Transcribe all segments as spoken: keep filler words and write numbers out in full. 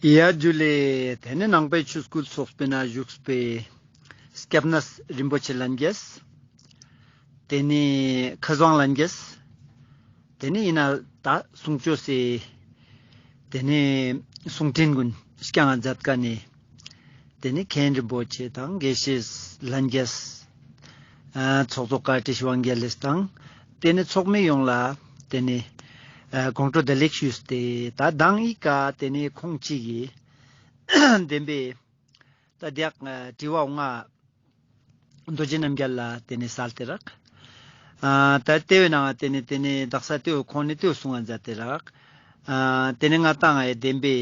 ཡ་ཇུ་ལེ། ཏེ་ནེ་ནང་པའི་ཆོས་སྐུལ་ཚོགས་པའི་ནང་བཞུགས་པའི་སྐྱབས་གནས་རིན་པོ་ཆེ་ལྷན་རྒྱས། ཏེ་ནེ་མཁས་དབང་ལྷན་རྒྱས། ཏེ་ནེ་ཨིན་ན་ད་གསུང་ཆོས་སི་ཏེ་ནེ་གསུང་འཕྲིན་ཀུན་སྐྱང་ང་མཛད་ཁན་ནི་ཏེ་ནེ་མཁན་རིན་པོ་ཆེ་དང་དགེ་བཤེས་ལྷན་རྒྱས། ཨ་ཚོགས་གཙོ་བཀའ་བཀྲིས་དབང་རྒྱལ་ལེགས་དང་ཏེ་ནེ་ཚོགས་མི་ཡོངས་ལ་ཏེ་ནེ་ཨ་དགོང་དྲོ་བདེ་ལེགས་ཞུས་ཏེ། ད་མདང་ཨི་ཀ་ཏེ་ནེ་ཁོང་ཅིག་གི་བདེན་པའི་ད་དེ་ཡག་དྲི་བ་ང་རྡོ་རྗེ་རྣམ་རྒྱལ་ལ་ཏེ་ནེ་སལ་ཏེ་རག། ཨ་ད་ཏེ་བོའི་ནང་ཏེ་ནེ་ཏེ་ནེ་དག་ས་ཏེ་བོ་ཁོང་ནེ་ཏེ་བོ་གསུང་ང་མཛད་དེ་རག། ཨ་ཏེ་ནེ་ང་ཏང་ཨེ་བདེན་པའི་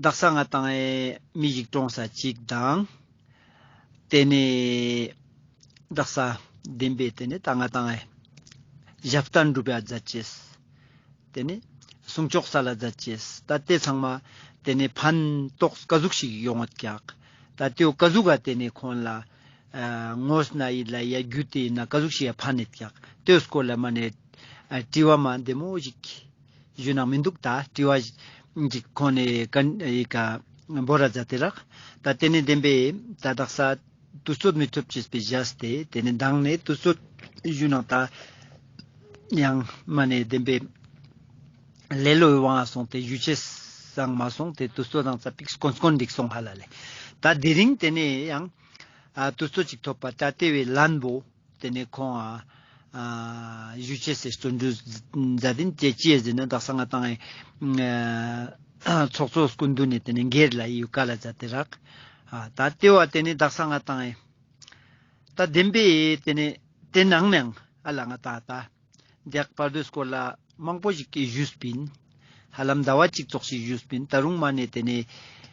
དག་ས་ང་ཏང་ཨེ་མི་ཞིག་གྲོངས་ས་ཅིག་དང་ཏེ་ནེ་དག་ས་བདེན་པའི་ཏེ་ནེ་ད་ང་ཏང་ཨེ་ཞབས་བརྟན་སྒྲུབ་ཡ་མཛད་ཅེས། ཏེ་ནེ་གསུང་ཆོག་སལ་ལ་མཛད་ཅེས། ད་ཏེ་ཚང་མ་ཏེ་ནེ་ཕན་ཐོགས་ཀ་ཟུག་ཞིག་ཡོང་ངད་ཀྱག། ད་ཏེ་བོ་ཀ་ཟུག་ག་ཏེ་ནེ་ཁོང་ལ་ཨ་ངོས་ནེ་ཡིན་ལ་ཡ་རྒྱུད་དེ་ཡིན་ན་ཀ་ཟུག་ཞིག་ཡ་ཕན་ནེད་ཀྱག། ཏེ་བོ་སྐོར་ལ་མ་ནེ་ཨ་དྲི་བ་མ་བདེ་མོ་ཞིག་ཞུ་ན་མི་འདུག། ད་དྲི་བ་ཞིག་ཁོང་ནེ་ཀ་ཡི་ཀ་བོར་ར་མཛད་དེ་རག། ད་ཏེ་ནེ་བདེན་པའི་ད་དག་ས་དུས་ཚོད་མི་ཐོབ་ཅེས་པའི་བཞག་སྟེ་ཏེ་ནེ་མདང་ནེ་དུས་ཚོད་ཞུ་ན་ད་ཡང་མ་ནེ་བདེན་པའི་ལེ་ལོའི་དབང་ང་སོང་སྟེ་ཞུ་ཅེས་སང་མ་སོང་སྟེ་དུས་ཚོད་དང་ཙ་པིག་སྐོན་སྐོན་འགྲིག་སོང་ཧ་ལ་ལེ། ད་དེ་རིང་ཏེ་ནེ་ཡང་ཨ་དུས་ཚོད་ཅིག་ཐོབ་པ་ད་ཏེ་བོའི་ལན་པོ་ཏེ་ནེ་ཁོང་ཨ་ཨ་ཞུ་ཅེས་སི་བརྩོན་འགྲུས་མཛད་དེ་ཏེ་ཅི་ཡ་ཟེར་ན་དག་ས་ང་ཏང་ཨེ་ཚོགས་གཙོ་སྐུ་མདུན་ནེ་ཏེ་ནེ་སྒེར་ལ་ཡུ་ཀ་ལ་མཛད་དེ་རག། ཨ་ད་ཏེ་བོ་ཏེ་ནེ་དག་ས་ང་ཏང་ཨེ་ད་བདེན་པའི་ཏེ་ནེ་ཏེ་ནང་ནེ་ཡང་ཨ་ལ་ང་ཏང་ད་དེ་ཡག་བར་དོའི་སྐོར་ལ་མང་པོ་ཞིག་གི་ཞུས་པིན། ཧ་ལམ་ཟླ་བ་གཅིག་ཙོགས་ཤིག་ཞུས་པིན། ད་རུང་མ་ནེ་ཏེ་ནེ་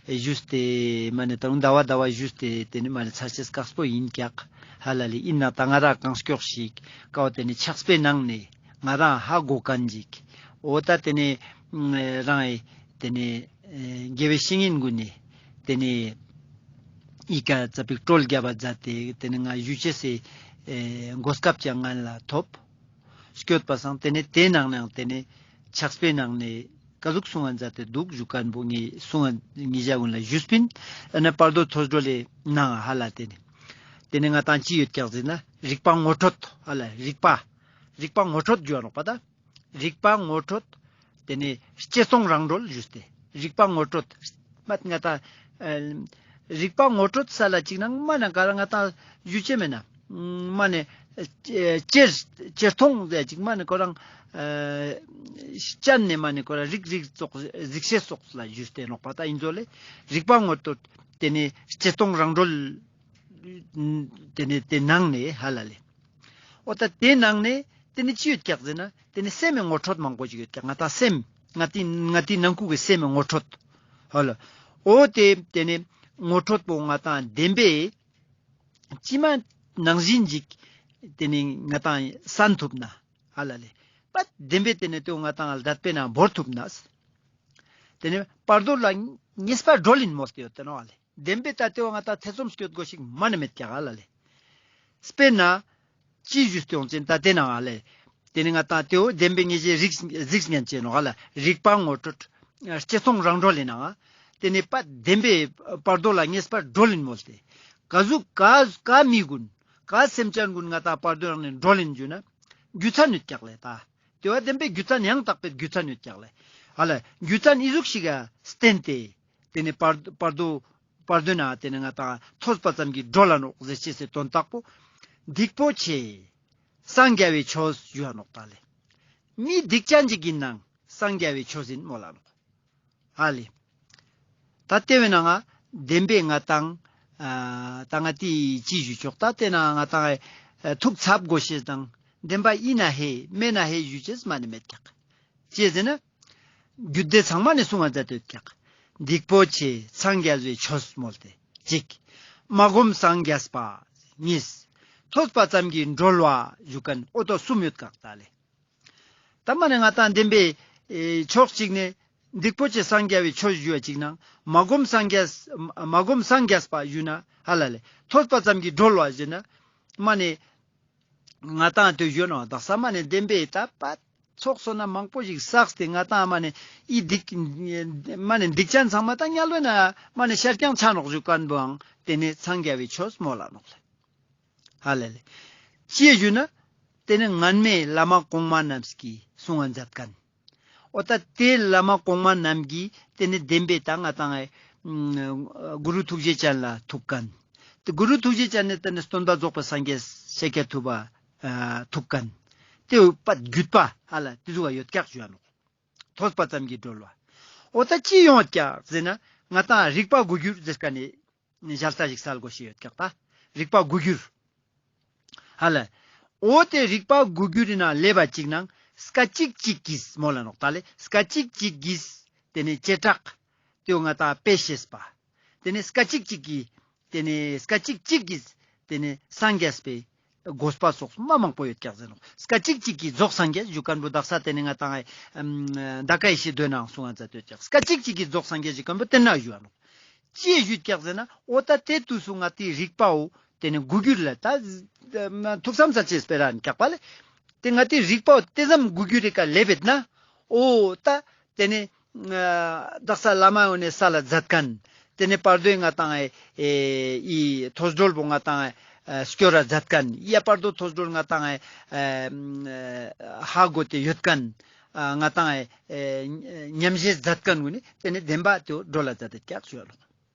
ཞུས་ཏེ་མ་ནེ་ད་རུང་ཟླ་བ་ཟླ་བ་ཞུས་ཏེ་ཏེ་ནེ་མ་ནེ་ཚར་ཅེས་དཀགས་པོ་ཡིན་ཀྱག་ཧ་ལ་ལེ། ཨིན་ན་ད་ང་ར་གང་མགྱོགས་ཤིག་ཀ་བོ་ཏེ་ནེ་ཕྱག་དཔེའི་ནང་ནེ་ང་རང་ཧ་གོ་ཁན་ཅིག་འོ་ད་ཏེ་ནེ་རང་ཨེ་ཏེ་ནེ་ཨེ་དགེ་བའི་བཤེས་གཉེན་གུན་ནེ་ཏེ་ནེ་ཨི་ཀ་ཙ་པིག་སྲོལ་རྒྱབ་པ་མཛད་དེ་ཏེ་ནེ་ང་ཞུ་ཅེས་སི་ཨེ་གོ་སྐབས་ཀྱང་ང་ལ་ཐོབ། སྐྱོད་པ་སང་ཏེ་ནེ་ཏེའི་ནང་ནེ་ཡང་ཏེ་ནེ་ཕྱག་དཔེའི་ནང་ནེ་ཀ་ཟུག་གསུང་ང་མཛད་དེ་འདུག་ཞུ་ཁན་པོ་ངས་གསུང་ང་ཉེ་ཞ་གུན་ལ་ཞུས་པིན། ཨ་ནེ་བར་དོ་ཐོས་གྲོལ་ལི་ནང་ཧ་ལ་ཏེ་ནེ་ཏེ་ནེ་ང་ཏང་ཅི་ཡོད་ཀྱག་ཟེར་ན་རིག་པ་ངོ་སྤྲོད་ཧ་ལ་རིག་པ་རིག་པ་ངོ་སྤྲོད་ཞུ་བ་ནོག་པ་ད། རིག་པ་ངོ་སྤྲོད། ཏེ་ནེ་སྤྱི་སྟོང་རང་གྲོལ་ཞུས་ཏེ། རིག་པ་ངོ་སྤྲོད། མ་ང་ཏང་ཨ་རིག་པ་ངོ་སྤྲོད་སལ་ལ་ཅིག་ནང་མ་ནེ་ག་ར་ང་ཏང་ཞུ་ཅེས་མེད་ན། མ་ནེ་ཨ་སྤྱིར་སྤྱིར་སྟོང་ཟེར་ཅིག་མ་ནེ་ཁོ་རང་ཨ་སྤྱན་ནེ་མ་ནེ་ཁོ་རང་རིག་རིག་ཙོགས་གཟིགས་ཤེས་ཙོགས་ལ་ཞུས་ཏེ་ནོག་པ་ད་ཨིན་ཟོ་ལེ། རིག་པ་ངོ་སྤྲོད། ཏེ་ནེ་སྤྱི་སྟོང་རང་གྲོལ། ཏེ་ནེ་ཏེ་ནང་ནེ་ཧ་ལ་ལེ། འོ་ད་ཏེ་ནང་ནེ་ཏེ་ནེ་ཅི་ཡོད་ཀྱག་ཟེར་ན་ཏེ་ནེ་སེམས་མི་ངོ་སྤྲོད་མང་པོ་ཞིག་ཡོད་ཀྱག། ང་ཏང་སེམས་ང་ཏི་ང་ཏི་ནང་ཁུག་གི་སེམས་མི་ངོ་སྤྲོད་ཧ་ལ། འོ་ཏེ་ཏེ་ནེ་ངོ་སྤྲོད་པོ་ང་ཏང་བདེན་པའི་ཅི་མ་ནང་བཞིན་ཞིག་ཏེ་ནེ་ང་ཏང་གསན་ཐུབ་ན་ཧ་ལ་ལེ། པ་བདེན་པའི་ཏེ་ནེ་ཏེ་བོ་ང་ཏང་ལ་དད་པའི་ནང་བོར་ཐུབ་ན། ཏེ་ནེ་བར་དོ་ལ་ངེས་པ་གྲོལ་ཡིན་མོལ་ཏེ་ཡོད་དེ་ནོག་ཧ་ལེ། བདེན་པའི་ད་ཏེ་བོ་ང་ཏང་ཐེ་ཚོམ་སྐྱོད་དགོས་ཤིག་མ་ནེ་མེད་ཀྱག་ཧ་ལ་ལེ། དཔེར་ན། ཅི་ཞུས་ཏེ་ཡོང་ཅེན་ད་ཏེ་ནང་ང་ལེ། ཏེ་ནེ་ང་ཏང་ཏེ་བོ་བདེན་པའི་ངེས་ཤེས་རིག་གཟིགས་ཉན་ཅེན་ནོག་ཧ་ལ་རིག་པ་ངོ་སྤྲོད། སྤྱི་སྟོང་རང་གྲོལ་ལི་ནང་ང་། ཏེ་ནེ་པ་བདེན་པའི་བར་དོ་ལ་ངེས་པ་གྲོལ་ཡིན་མོལ་ཏེ། ཀ་ཟུག་ཀ་ཀ་མི་གུན་ཀ་སེམས་ཅན་གུན་ང་ཏང་བར་དོའི་ནང་ནེ་གྲོལ་ཡིན་ཞུ་ན། རྒྱུ་མཚན་ཡོད་ཀྱག་ལེ་ད། ཏེ་བོ་བདེན་པའི་རྒྱུ་མཚན་ཡང་དག་པའི་རྒྱུ་མཚན་ཡོད་ཀྱག་ལེ། ཧ་ལ་རྒྱུ་མཚན་ཨི་ཟུག་ཞིག་ག་བརྟེན་ཏེ། ཏེ་ནེ་བར་བར་དོ་བར་དོའི་ནང་ཏེ་ནེ་ང་ཏང་ཐོས་པ་ཙམ་གྱིས་གྲོལ་ལ་ནོག་ཟེར་ཅེས་སི་དོན་དག་པོ། སྡིག་པོ་ཆེ། སངས་རྒྱ་བའི་ཆོས་ཞུ་བ་ནོག་ད་ལེ། མི་སྡིག་ཅན་ཅིག་ཡིན་ནང་སངས་རྒྱ་བའི་ཆོས་ཡིན་མོལ་ལ་ནོག་ཧ་ལེ། ད་ཏེ་བོའི་ནང་ང་བདེན་པའི་ང་ཏང་ཨ་ད་ང་ཏི་ཅི་ཞུ་ཆོག་ད་ཏེ་ནང་ང་ཏང་ཨ་ཐུགས་འཚབ་དགོས་ཤེས་དང་བདེན་པ་ཡིན་ན་ཧེ་མེད་ན་ཧེ་ཞུ་ཅེས་མ་ནེ་མེད་ཀྱག། ཅི་ཟེར་ན། རྒྱུད་སྡེ་ཚང་མ་ནེ་གསུང་ང་མཛད་དེ་ཡོད་ཀྱག། སྡིག་པོ་ཆེ་སངས་རྒྱ་བའི་ཆོས་མོལ་ཏེ་གཅིག། མ་བསྒོམས་སངས་རྒྱས་པ་གཉིས། ཐོས་པ་ཙམ་གྱིས་གྲོལ་བ་ཞུ་ཁན་འོ་ཏོ་གསུམ་ཡོད་ཀྱག་ད་ལེ། ད་མ་ནེ་ང་ཏང་བདེན་པའི་ཨེ་ཕྱོགས་གཅིག་ནེ་སྡིག་པོ་ཆེ་སངས་རྒྱ་བའི་ཆོས་ཞུ་བ་ཅིག་ནང་མ་བསྒོམས་སངས་རྒྱས་མ་བསྒོམས་སངས་རྒྱས་པ་ཞུ་ན་ཧ་ལ་ལེ། ཐོས་པ་ཙམ་གྱིས་གྲོལ་བ་ཞུ་ན་མ་ནེ་ང་ཏང་ཏེ་ཞུ་ནོག་དག་ས་མ་ནེ་བདེན་པའི་ད་པ་ ཚོགས་བསོད་ནམས་མང་པོ་ཞིག་བསགས་ཏེ་ང་ཏང་མ་ནེ་ཨི་སྡིག་མ་ནེ་སྡིག་ཅན་ཚང་མ་ད་དམྱལ་བའི་ནང་མ་ནེ་ཤར་རྐྱང་ཆ་ནོག་ཞུ་མཁན་པོའང་ཏེ་ནེ་འཚང་རྒྱ་བའི་ཆོས་མོལ་ལ་ནོག་ལེ། ཧ་ལ་ལེ། ཅི་ཞུ་ན་ཏེ་ནེ་སྔན་མའི་བླ་མ་གོང་མ་རྣམས་ཀྱིས་གསུང་བ་མཛད་མཁན། འོ་ད་ཏེ་བླ་མ་གོང་མ་རྣམས་ཀྱིས་ཏེ་ནེ་བདེན་པའི་ད་ང་ཏང་ཨེ་གུ་རུ་ཐུགས་རྗེ་ཅན་ལ་ཐུག་མཁན། ཏེ་གུ་རུ་ཐུགས་རྗེ་ཅན་ནི་ཏེ་ནེ་སྟོན་པ་རྫོགས་པའི་སངས་རྒྱས་ཤཱཀྱ་ཐུབ་པ་ཨ་ཐུག་མཁན། ཏེ་བོ་བརྒྱུད་པ་ཧ་ལ་ཏེ་ཟུག་ཡོད་ཀྱག་ཞུ་ཡ་ནོག། ཐོས་པ་ཙམ་གྱིས་གྲོལ་བ། འོ་ད་ཅི་ཡོང་ཀྱག་ཟེར་ན་ང་ཏང་རིག་པ་དགུ་འགྱུར་ཟེར་མཁན་ནི་ཞལ་ལྟ་ཞིག་སལ་དགོས་ཤེས་ཡོད་ཀྱག་ད། རིག་པ་དགུ་འགྱུར། ཧ་ལ། འོ་ཏེ་རིག་པ་དགུ་འགྱུར་ནང་ལེབ་པ་ཅིག་ནང་སྐད་ཅིག་གཅིག་གིས་མོལ་ལ་ནོག་ད་ལེ། སྐད་ཅིག་གཅིག་གིས་ཏེ་ནེ་བྱེ་བྲག་ཏེ་བོ་ང་ཏང་དཔེ་ཤེས་པ། ཏེ་ནེ་སྐད་ཅིག་གཅིག་གིས་ཏེ་ནེ་སྐད་ཅིག་གཅིག་གིས་ཏེ་ནེ་སངས་རྒྱས་པའི་དགོས་པ་སོགས་མ་མང་པོ་ཡོད་ཀྱག་ཟེར་ནོག། སྐད་ཅིག་གཅིག་གིས་རྫོགས་སངས་རྒྱས་ཞུ་མཁན་པོ་དག་ས་ཏེ་ནེ་ང་ཏང་ཨེ་ཨམ་ད་ཀ་ཡེ་ཤེས་མདོའི་ནང་གསུང་ང་མཛད་ཡོད་ཀྱག། སྐད་ཅིག་གཅིག་གིས་རྫོགས་སངས་རྒྱས་ཞུ་མཁན་པོ་ཏེ་ན་ཞུ་བ་ནོག། ཅི་ཞུ་ཀྱག་ཟེར་ན་འོ་ད་ཏེ་དུས་སུ་ང་ཏི་རིག་པའོ་ཏེ་ནེ་དགུ་འགྱུར་ལ་ད་ཐུགས་བསམ་ས་ཅེས་སྤེ་ར་ནི་ཀྱག་པ་ལེ། ཏེ་ང་ཏི་རིག་པའོ་ཏེ་ཙམ་དགུ་འགྱུར་རི་ཀ་ལེབ་བེད་ན་འོ་ད་ཏེ་ནེ་ཨ་དག་ས་བླ་མ་འོ་ནེ་སལ་ལ་མཛད་མཁན། ཏེ་ནེ་བར་དོའི་ང་ཏང་ཨེ་ཨི་ཐོས་གྲོལ་པོ་ང་ཏང་ཨེ་སྐྱོར་ར་མཛད་མཁན། ཡ་བར་དོ་ཐོས་གྲོལ་ང་ཏང་ཨེ་ཧ་གོ་སྟེ་ཡོད་མཁན། ཨ་ང་ཏང་ཨེ་ཨེ་ཉམས་བཞེས་མཛད་མཁན་གུན་ནི་ཏེ་ནེ་བདེན་པ་ཏེ་བོ་གྲོལ་ལ་མཛད་དེ་ཀྱག་ཞུ་བ་ལོ།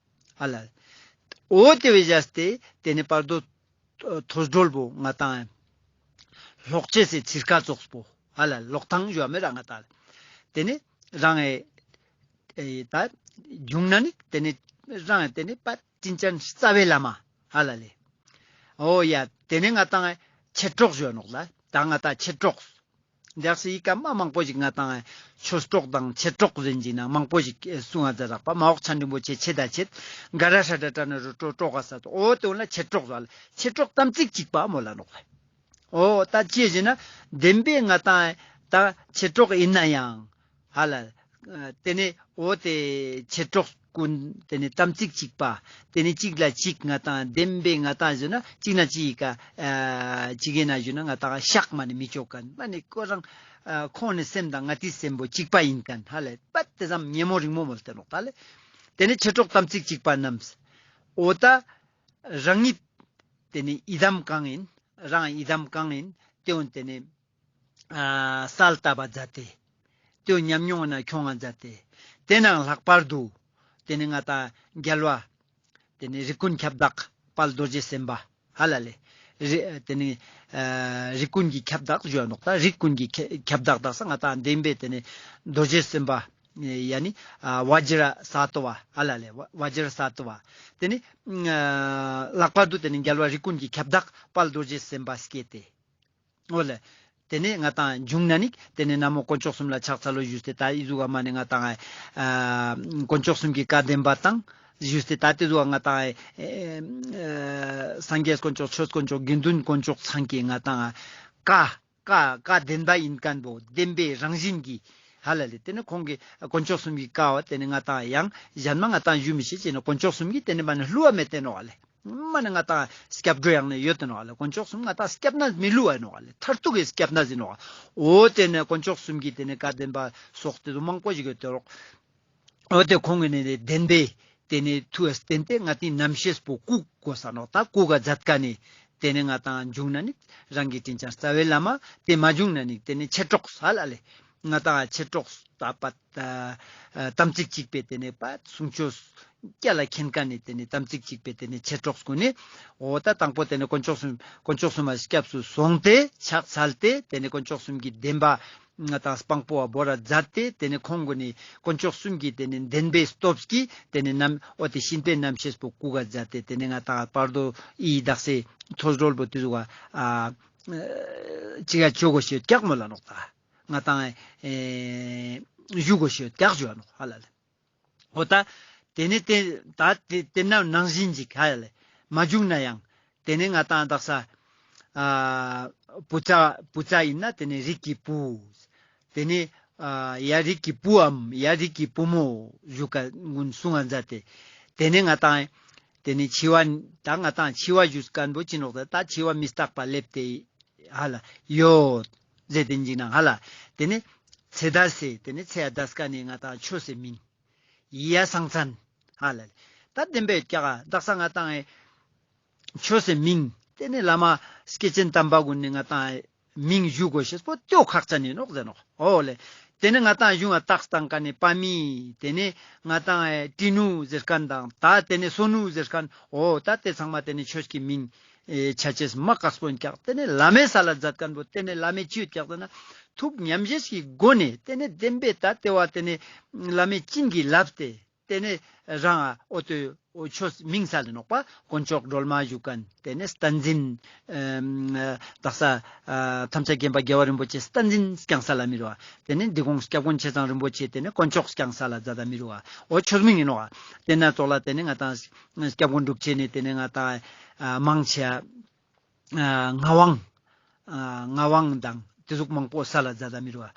ཧ་ལ། འོ་ཏེ་བོའི་བཞག་སྟེ་ཏེ་ནེ་བར་དོ་ཐོས་གྲོལ་པོ་ང་ཏང་ལོག་ཅེས་སི་ཚིར་ཁ་ཙོགས་པོ་ཧ་ལ་ལོག་ཐང་ཞུ་བ་མེད་ར་ང་ཏང་། ཏེ་ནེ་རང་ཨེ་ཨེ་ད་བྱུང་ན་ནི་ཏེ་ནེ་རང་ཨེ་ཏེ་ནེ་པ་དྲིན་ཅན་རྩ་བའི་བླ་མ་ཧ་ལ་ལེ། འོ་ཡ་ཏེ་ནེ་ང་ཏང་ཨེ་མཆེད་གྲོགས་ཞུ་བ་ནོག་ལ། ད་ང་ཏང་མཆེད་གྲོགས། འདི་ཡི་ཀ་མ་མང་པོ་ཞིག་ང་ཏང་ཆོས་གྲོགས་དང་མཆེད་གྲོགས་ཟེར་གྱི་ན་མང་པོ་ཞིག་གསུང་ང་མཛད་རག་པ། མ་འོག་ཆ་འགྲིམ་པོ་ཆེ་ཆེ་ད་ཆེད་ག་ར་ཧྲ་ད་ཏྲ་ན་རུ་ཀྲོ་ཀྲོ་ག་ས་ཏོ་འོ་ཏེ་འོ་ན་མཆེད་གྲོགས་ཟེར་ལ། མཆེད་གྲོགས་དམ་ཚིག་གཅིག་པ་མོལ་ལ་ནོག་ལེ། འོ་ད་ཅི་ཞུ་ན་བདེན་པའི་ང་ཏང་ད་མཆེད་གྲོགས་ཡིན་ན་ཡང་ཧ་ལ་ཏེ་ནེ་འོ་ཏེ་མཆེད་གྲོགས་གུན་ཏེ་ནེ་དམ་ཚིག་གཅིག་པ། ཏེ་ནེ་གཅིག་ལ་གཅིག་ང་ཏང་བདེན་པའི་ང་ཏང་ཞུ་ན་གཅིག་ན་གཅིག་ག་ཨ་གཅིག་ཡིན་ན་ཞུ་ན་ང་ཏང་ཤག་མ་ནེ་མི་ཅོ་མཁན་མ་ནེ་ཁོ་རང་ཨ་ཁོང་ནི་སེམས་དང་ང་ཏི་སེམས་པོ་གཅིག་པ་ཡིན་མཁན་ཧ་ལ་པ་ཏེ་ཙམ་ཉེ་མོ་རིང་མོ་མོལ་ཏེ་ནོག་ད་ལེ། ཏེ་ནེ་མཆེད་གྲོགས་དམ་ཚིག་གཅིག་པ་རྣམས་འོ་ད་རང་ཉིད་ཏེ་ནེ་ཡི་དམ་གང་ཡིན་རང་ཡི་དམ་གང་ཡིན་ཏེ་འོ་ཏེ་ནེ་ཨ་གསལ་བཏབ་པ་མཛད་དེ། ཏེ་ཉམས་མྱོང་ན་ཁྱོང་ང་མཛད་དེ། ཏེ་ནང་ལྷག་པར་དུ་ཏེ་ནེ་ང་ཏང་རྒྱལ་བ་ཏེ་ནེ་རིགས་ཀུན་ཁྱབ་བདག་དཔལ་རྡོ་རྗེ་སེམས་དཔའ་ཧ་ལ་ལེ། རི་ཏེ་ནེ་ཨ་རིགས་ཀུན་གྱི་ཁྱབ་བདག་ཞུ་བ་ནོག་ད། རིགས་ཀུན་གྱི་ཁྱ་ཁྱབ་བདག་དག་ས་ང་ཏང་བདེན་པའི་ཏེ་ནེ་རྡོ་རྗེ་སེམས་དཔའ་ཡ་ནི་ཨ་བཛྲ་ས་ཏྭ་བ་ཧ་ལ་ལེ། བཛྲ་ས་ཏྭ་བ། ཏེ་ནེ་ཨ་ལྷག་པར་དུ་ཏེ་ནེ་རྒྱལ་བ་རིགས་ཀུན་གྱི་ཁྱབ་བདག་དཔལ་རྡོ་རྗེ་སེམས་དཔའ་སྐྱེས་ཏེ། འོ་ལེ། ཏེ་ནེ་ང་ཏང་བྱུང་ན་ནི་ཏེ་ནེ་ན་མོ་དཀོན་མཆོག་གསུམ་ལ་ཕྱག་འཚལ་ལོ་ཞུས་ཏེ་ད་ཨི་ཟུག་ག་མ་ནེ་ང་ཏང་ཨ་དཀོན་མཆོག་གསུམ་གྱི་བཀའ་བདེན་པ་དང་ཞུས་ཏེ་ད་ཏེ་ཟུག་ག་ང་ཏང་ཨ་སངས་རྒྱས་དཀོན་མཆོག་ཆོས་དཀོན་མཆོག་དགེ་འདུན་དཀོན་མཆོག་ཚང་གི་ང་ཏང་བཀའ་བཀའ་བཀའ་བདེན་པ་ཡིན་མཁན་པོ་བདེན་པའི་རང་བཞིན་གྱི་ཧ་ལ་ལེ། ཏེ་ནེ་ཁོང་གི་དཀོན་མཆོག་གསུམ་གྱི་བཀའ་བ་ཏེ་ནེ་ང་ཏང་ཡང་གཞན་མ་ང་ཏང་ཞུ་མི་ཤེས་ཅེ་ནེ་དཀོན་མཆོག་གསུམ་གྱི་ཏེ་ནེ་མ་ནེ་བསླུ་བ་མེད་དེ་ནོག་ལེ། མ་ནེ་ང་ཏང་སྐྱབས་འགྲོ་ཡང་ནེ་ཡོད་དེ་ནོག་ལེ། དཀོན་མཆོག་གསུམ་ང་ཏང་སྐྱབས་གནས་མི་བསླུ་བ་ནོག་ལེ། མཐར་ཐུག་གི་སྐྱབས་གནས་ཡིན་ནོག་འོ་ཏེ་ནེ་དཀོན་མཆོག་གསུམ་གྱི་ཏེ་ནེ་བཀའ་བདེན་པ་སོགས་ཏེ་ཚོ་མང་པོ་ཞིག་ཡོད་དེ་རོག་འོ་ཏེ་ཁོང་གི་ནི་ནི་བདེན་པའི་ཏེ་ནེ་མཐུ་བ་བསྟེན་ཏེ་ང་ཏི་རྣམ་ཤེས་པོ་བཀུག་དགོས་ས་ནོག་ད་བཀུག་ག་མཛད་མཁན་ནི་ཏེ་ནེ་ང་ཏང་བྱུང་ན་ནི་རང་གི་དྲིན་ཅན་རྩ་བའི་བླ་མ། ཏེ་མ་བྱུང་ན་ནི་ཏེ་ནེ་མཆེད་གྲོགས་ཧ་ལ་ལེ། ང་ཏང་མཆེད་གྲོགས་ད་པ་ད་དམ་ཚིག་གཅིག་པའི་ཏེ་ནེ་པ་གསུང་ཆོས་སྐྱ་ལ་མཁྱེན་མཁན་ནི་ཏེ་ནེ་དམ་ཚིག་གཅིག་པའི་ཏེ་ནེ་མཆེད་གྲོགས་གུན་ནི་འོ་ད་དང་པོ་ཏེ་ནེ་དཀོན་མཆོག་གསུམ་དཀོན་མཆོག་གསུམ་མ་སྐྱབས་སུ་སོང་སྟེ་ཕྱག་འཚལ་ཏེ་ཏེ་ནེ་དཀོན་མཆོག་གསུམ་གྱི་བདེན་པ་ང་ཏང་སྤང་པོ་བ་བོར་ར་མཛད་དེ་ཏེ་ནེ་ཁོང་གུན་ནི་དཀོན་མཆོག་གསུམ་གྱི་ཏེ་ནེ་བདེན་པའི་སྟོབས་ཀྱིས་ཏེ་ནེ་རྣམ་འོ་ཏེ་གཤིན་པོའི་རྣམ་ཤེས་པོ་བཀུག་ག་མཛད་དེ་ཏེ་ནེ་ང་ཏང་བར་དོ་ཨི་དག་སའི་ཐོས་གྲོལ་པོ་ཏེ་ཟུག་ག་ཨ་ཅི་ག་ཆོ་གོ་ཤེས་ཀྱག་མོལ་ལ་ནོག་ད། ང་ཏང་ཨེ་ཞུ་གོ་ཤེས་ཀྱག་ཞུ་བ་ནོག་ཧ་ལ་ལེ། འོ་ད་ཏེ་ནེ་ཏེ་ད་ཏེ་ཏེ་ན་ནང་བཞིན་ཅིག་ཧ་ལ་ལེ་མ་བྱུང་ན་ཡང་ཏེ་ནེ་ང་ཏང་དག་ས་ཨ་བུ་ཚ་བུ་ཚ་ཡིན་ན་ཏེ་ནེ་རིགས་ཀྱི་བུ། ཏེ་ནེ་ཨ་ཡ་རིགས་ཀྱི་བུའམ་ཡ་རིགས་ཀྱི་བུ་མོ་ཞུ་ཀ་གུན་གསུང་ང་མཛད་དེ། ཏེ་ནེ་ང་ཏང་ཏེ་ནེ་འཆི་བ་ད་ང་ཏང་འཆི་བ་ཞུ་མཁན་པོ་ཅི་ནོག་ད་ད་འཆི་བ་མི་རྟག་པ་སླེབས་ཏེ་ཧ་ལ་ཡོད་ཟེར་ཏེ་འཇིགས་སྣང་ཧ་ལ། ཏེ་ནེ་ཚེ་འདས་སི་ཏེ་ནེ་ཚེ་ཡ་འདས་ཁན་ནི་ང་ཏང་ཆོས་སི་མིང་། ཡ་གསང་མཚན་ཧ་ལ་ལེ། ད་བདེན་པའི་ཀྱག་ག་དག་ས་ང་ཏང་ཨེ་ཆོས་སི་མིང་ཏེ་ནེ་བླ་མ་སྐྱེས་ཆེན་དམ་པ་གུན་ནི་ང་ཏང་ཨེ་མིང་ཞུ་གོས་ཤེས་པོ་ཏེའོ་ཁག་ཅན་ཨིན་ནོག་ཟེར་ནོག་འོ་ལེ། ཏེ་ནེ་ང་ཏང་གཞུང་ང་རྟགས་བཏང་ཁན་ནི་པ་མི། ཏེ་ནེ་ང་ཏང་ཨེ་ཏྲི་ནུ་ཟེར་ཁན་དང་ད་ཏེ་ནེ་སོ་ནུ་ཟེར་ཁན་འོ་ད་ཏེ་ཚང་མ་ཏེ་ནེ་ཆོས་ཀྱི་མིང་ཨེ་ཆ་ཅེས་མ་ཀགས་པོ་ཨིན་ཀྱག་ཏེ་ནེ་བླ་མའི་སལ་ལ་མཛད་ཁན་པོ་ཏེ་ནེ་བླ་མའི་ཅི་ཡོད་ཀྱག་ཟེར་ན་ཐུགས་ཉམས་བཞེས་ཀྱི་སྒོ་ནེ་ཏེ་ནེ་བདེན་པའི་ད་ཏེ་བ་ཏེ་ནེ་བླ་མའི་བྱིན་གྱིས་བརླབས་ཏེ། ཏེ་ནེ་རང་ཨ་འོ་ཏེ་འོ་ཆོས་མིང་སལ་ལེ་ནོག་པ། དཀོན་མཆོག་སྒྲོལ་མ་ཞུ་ཁན། ཏེ་ནེ་བསྟན་འཛིན་ཨེམ་དག་ས་ཨ་ཐམས་ཅད་མཁྱེན་པ་རྒྱལ་བ་རིན་པོ་ཆེ་བསྟན་འཛིན་སྐྱང་སལ་ལ་མི་རུ་བ། ཏེ་ནེ་འདི་གོང་སྐྱབས་མགོན་ཆེ་ཚང་རིན་པོ་ཆེ་ཏེ་ནེ་དཀོན་མཆོག་སྐྱང་སལ་ལ་མཛད་ད་མི་རུ་བ། འོ་ཆོས་མིང་ཨིན་ནོག་པ། ཏེ་ན་ཙོགས་ལ་ཏེ་ནེ་ང་ཏང་སྐྱབས་མགོན་འབྲུག་ཆེན་ནི་ཏེ་ནེ་ང་ཏང་ཨ་མང་ཆེ་ཨ་ངག་དབང་ཨ་ངག་དབང་དང་ཏེ་ཟུག་མང་པོ་སལ་ལ་མཛད་ད་མི་རུ་བ།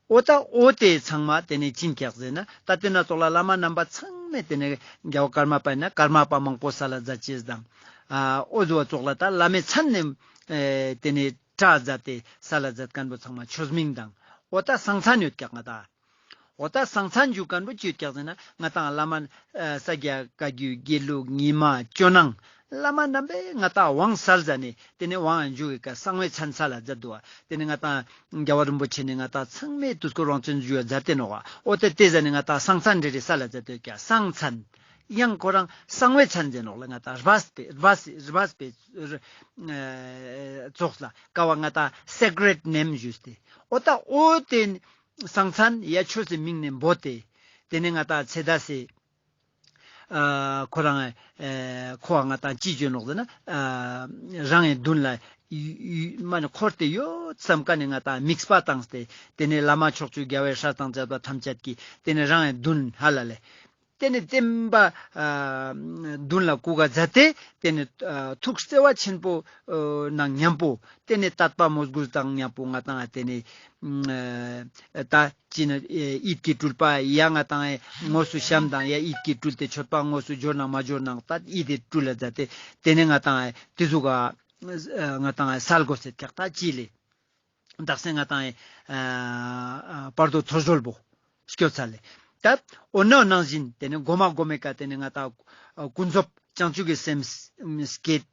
འོ་ད་འོ་ཏེ་ཚང་མ་ཏེ་ནེ་ཅི་ཨིན་ཀྱག་ཟེར་ན་ད་ཏེ་ན་ཙོགས་ལ་བླ་མ་རྣམ་པ་ཚང་མས་ཏེ་ནེ་རྒྱལ་བ་ཀརྨ་པ་ཨིན་ན་ཀརྨ་པ་མང་པོ་སལ་ལ་མཛད་ཅེས་དང་། ཨ་འོ་ཟུག་པ་ཙོགས་ལ་ད་བླ་མའི་མཚན་ནེ་ཨེ་ཏེ་ནེ་སྒྲ་མཛད་དེ་སལ་ལ་མཛད་ཁན་པོ་ཚང་མ་ཆོས་མིང་དང་། འོ་ད་གསང་མཚན་ཡོད་ཀྱག་ང་ཏང་། འོ་ད་གསང་མཚན་ཞུ་ཁན་པོ་ཅི་ཡོད་ཀྱག་ཟེར་ན་ང་ཏང་བླ་མ་ཨ་ས་སྐྱ་བཀའ་བརྒྱུད་དགེ་ལུགས་ཉི་མ་ཇོ་ནང་བླ་མ་རྣམ་པས་ང་ཏང་དབང་སལ་ཟ་ནེ་ཏེ་ནེ་དབང་ཞུ་གི་ཀ་གསང་བའི་མཚན་སལ་ལ་མཛད་དུག་པ། ཏེ་ནེ་ང་ཏང་རྒྱལ་བ་རིན་པོ་ཆེ་ནེ་ང་ཏང་ཚང་མའི་དུས་འཁོར་དབང་བཙན་ཞུ་བ་མཛད་དེ་ནོག་པ། འོ་ད་ཏེ་ཟ་ནེ་ང་ཏང་གསང་མཚན་རེ་རེ་སལ་ལ་མཛད་དེ་ཀྱག་གསང་མཚན། ཡང་ཁོ་རང་གསང་བའི་མཚན་ཟེར་ནོག་ལེ། ང་ཏང་སྦས་པའི་སྦས་སྦས་པའི་ཨ་ཙོགས་ལ་ཀ་བ་ང་ཏང་སེ་ཀྲེཊ་ནེམ་ཞུས་ཏེ། འོ་ད་འོ་ཏེ་གསང་མཚན་ཡ་ཆོས་སི་མིང་ནེ་འབོད་དེ། ཏེ་ནེ་ང་ཏང་ཚེ་འདས་སི་ཨ་ཁོ་རང་ཨེ་ཁོ་བ་ང་ཏང་ཅི་ཞུ་ནོག་ཟེར་ན་ཨ་རང་ངི་མདུན་ལ་ཡུ་ཡུ་མ་ནེ་འཁོར་ཏེ་ཡོད་སམ་ཀ་ནེ་ང་ཏང་དམིགས་པ་བཏང་སྟེ་ཏེ་ནེ་བླ་མ་ཕྱོགས་བཅུའི་རྒྱལ་བའི་སྲས་དང་བཅས་པ་ཐམས་ཅད་ཀྱིས་ཏེ་ནེ་རང་ངི་མདུན་ཧ་ལ་ལེ། ཏེ་ནེ་བསྟན་པ་ཨ་མདུན་ལ་བཀུག་ག་མཛད་དེ་ཏེ་ནེ་ཨ་ཐུགས་བརྩེ་བ་ཆེན་པོ་ཨ་ནང་མཉམ་པོ་ཏེ་ནེ་དད་པ་མོས་གུས་དང་མཉམ་པོ་ང་ཏང་ཏེ་ནེ་ཨ་ད་ཅི་ན་ཨེ་ཡིད་ཀྱི་སྤྲུལ་པ་ཡ་ང་ཏང་ཨེ་དངོས་སུ་བཤམས་དང་ཡ་ཡིད་ཀྱི་སྤྲུལ་ཏེ་མཆོད་པ་དངོས་སུ་འབྱོར་ནང་མ་འབྱོར་ནང་ད་ཡིད་དེ་སྤྲུལ་ལ་མཛད་དེ་ཏེ་ནེ་ང་ཏང་ཨེ་ཏེ་ཟུག་ག་ཨ་ང་ཏང་ཨེ་སལ་གོས་ཟེར་ཀྱག་ད་ཅི་ལེ། དག་ས་ང་ཏང་ཨེ་ཨ་བར་དོ་ཐོས་གྲོལ་པོ་སྐྱོད་ཚར་ལེ། ད་འོ་ན་འོ་ནང་བཞིན་ཏེ་ནེ་གོ་མ་གོ་མའི་ཀ་ཏེ་ནེ་ང་ཏང་ཨ་ཀུན་རྫོབ་བྱང་ཆུབ་ཀྱི་སེམས་སྐྱེད་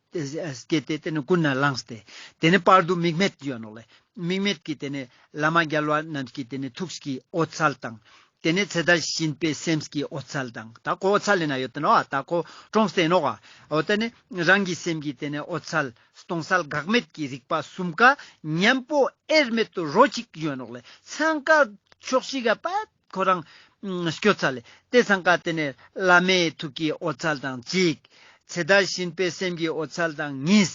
སྐྱེད་དེ་ཏེ་ནེ་ཀུན་ནས་བླངས་ཏེ་ཏེ་ནེ་བར་དོ་དམིགས་མེད་ཡོད་ནོག་ལེ། དམིགས་མེད་ཀྱི་ཏེ་ནེ་བླ་མ་རྒྱལ་བ་རྣམས་ཀྱི་ཏེ་ནེ་ཐུགས་ཀྱི་འོད་གསལ་དང་། ཏེ་ནེ་ཚེ་འདས་གཤིན་པའི་སེམས་ཀྱི་འོད་གསལ་དང་། ད་ཁོ་འོད་གསལ་ལེ་ན་ཡོད་དེ་ནོག་ཨ། ད་ཁོ་གྲོངས་ཏེ་ནོག་ཨ། འོ་ཏེ་ནེ་རང་གི་སེམས་ཀྱི་ཏེ་ནེ་འོད་གསལ་སྟོང་གསལ་འགག་མེད་ཀྱི་རིག་པ་གསུམ་ཀ་མཉམ་པོ་དབྱེར་མེད་དུ་རོ་གཅིག་ཡོད་ནོག་ལེ། ཚང་ཀ་ཕྱོགས་བཞི་ག་པད་ཁོ་རང་སྐྱོད་ཚར་ལེ། ཏེ་ཚང་ཀ་ཏེ་ནེ་བླ་མའི་ཐུགས་ཀྱི་འོད་གསལ་དང་གཅིག། ཚེ་འདས་གཤིན་པའི་སེམས་ཀྱི་འོད་གསལ་དང་གཉིས།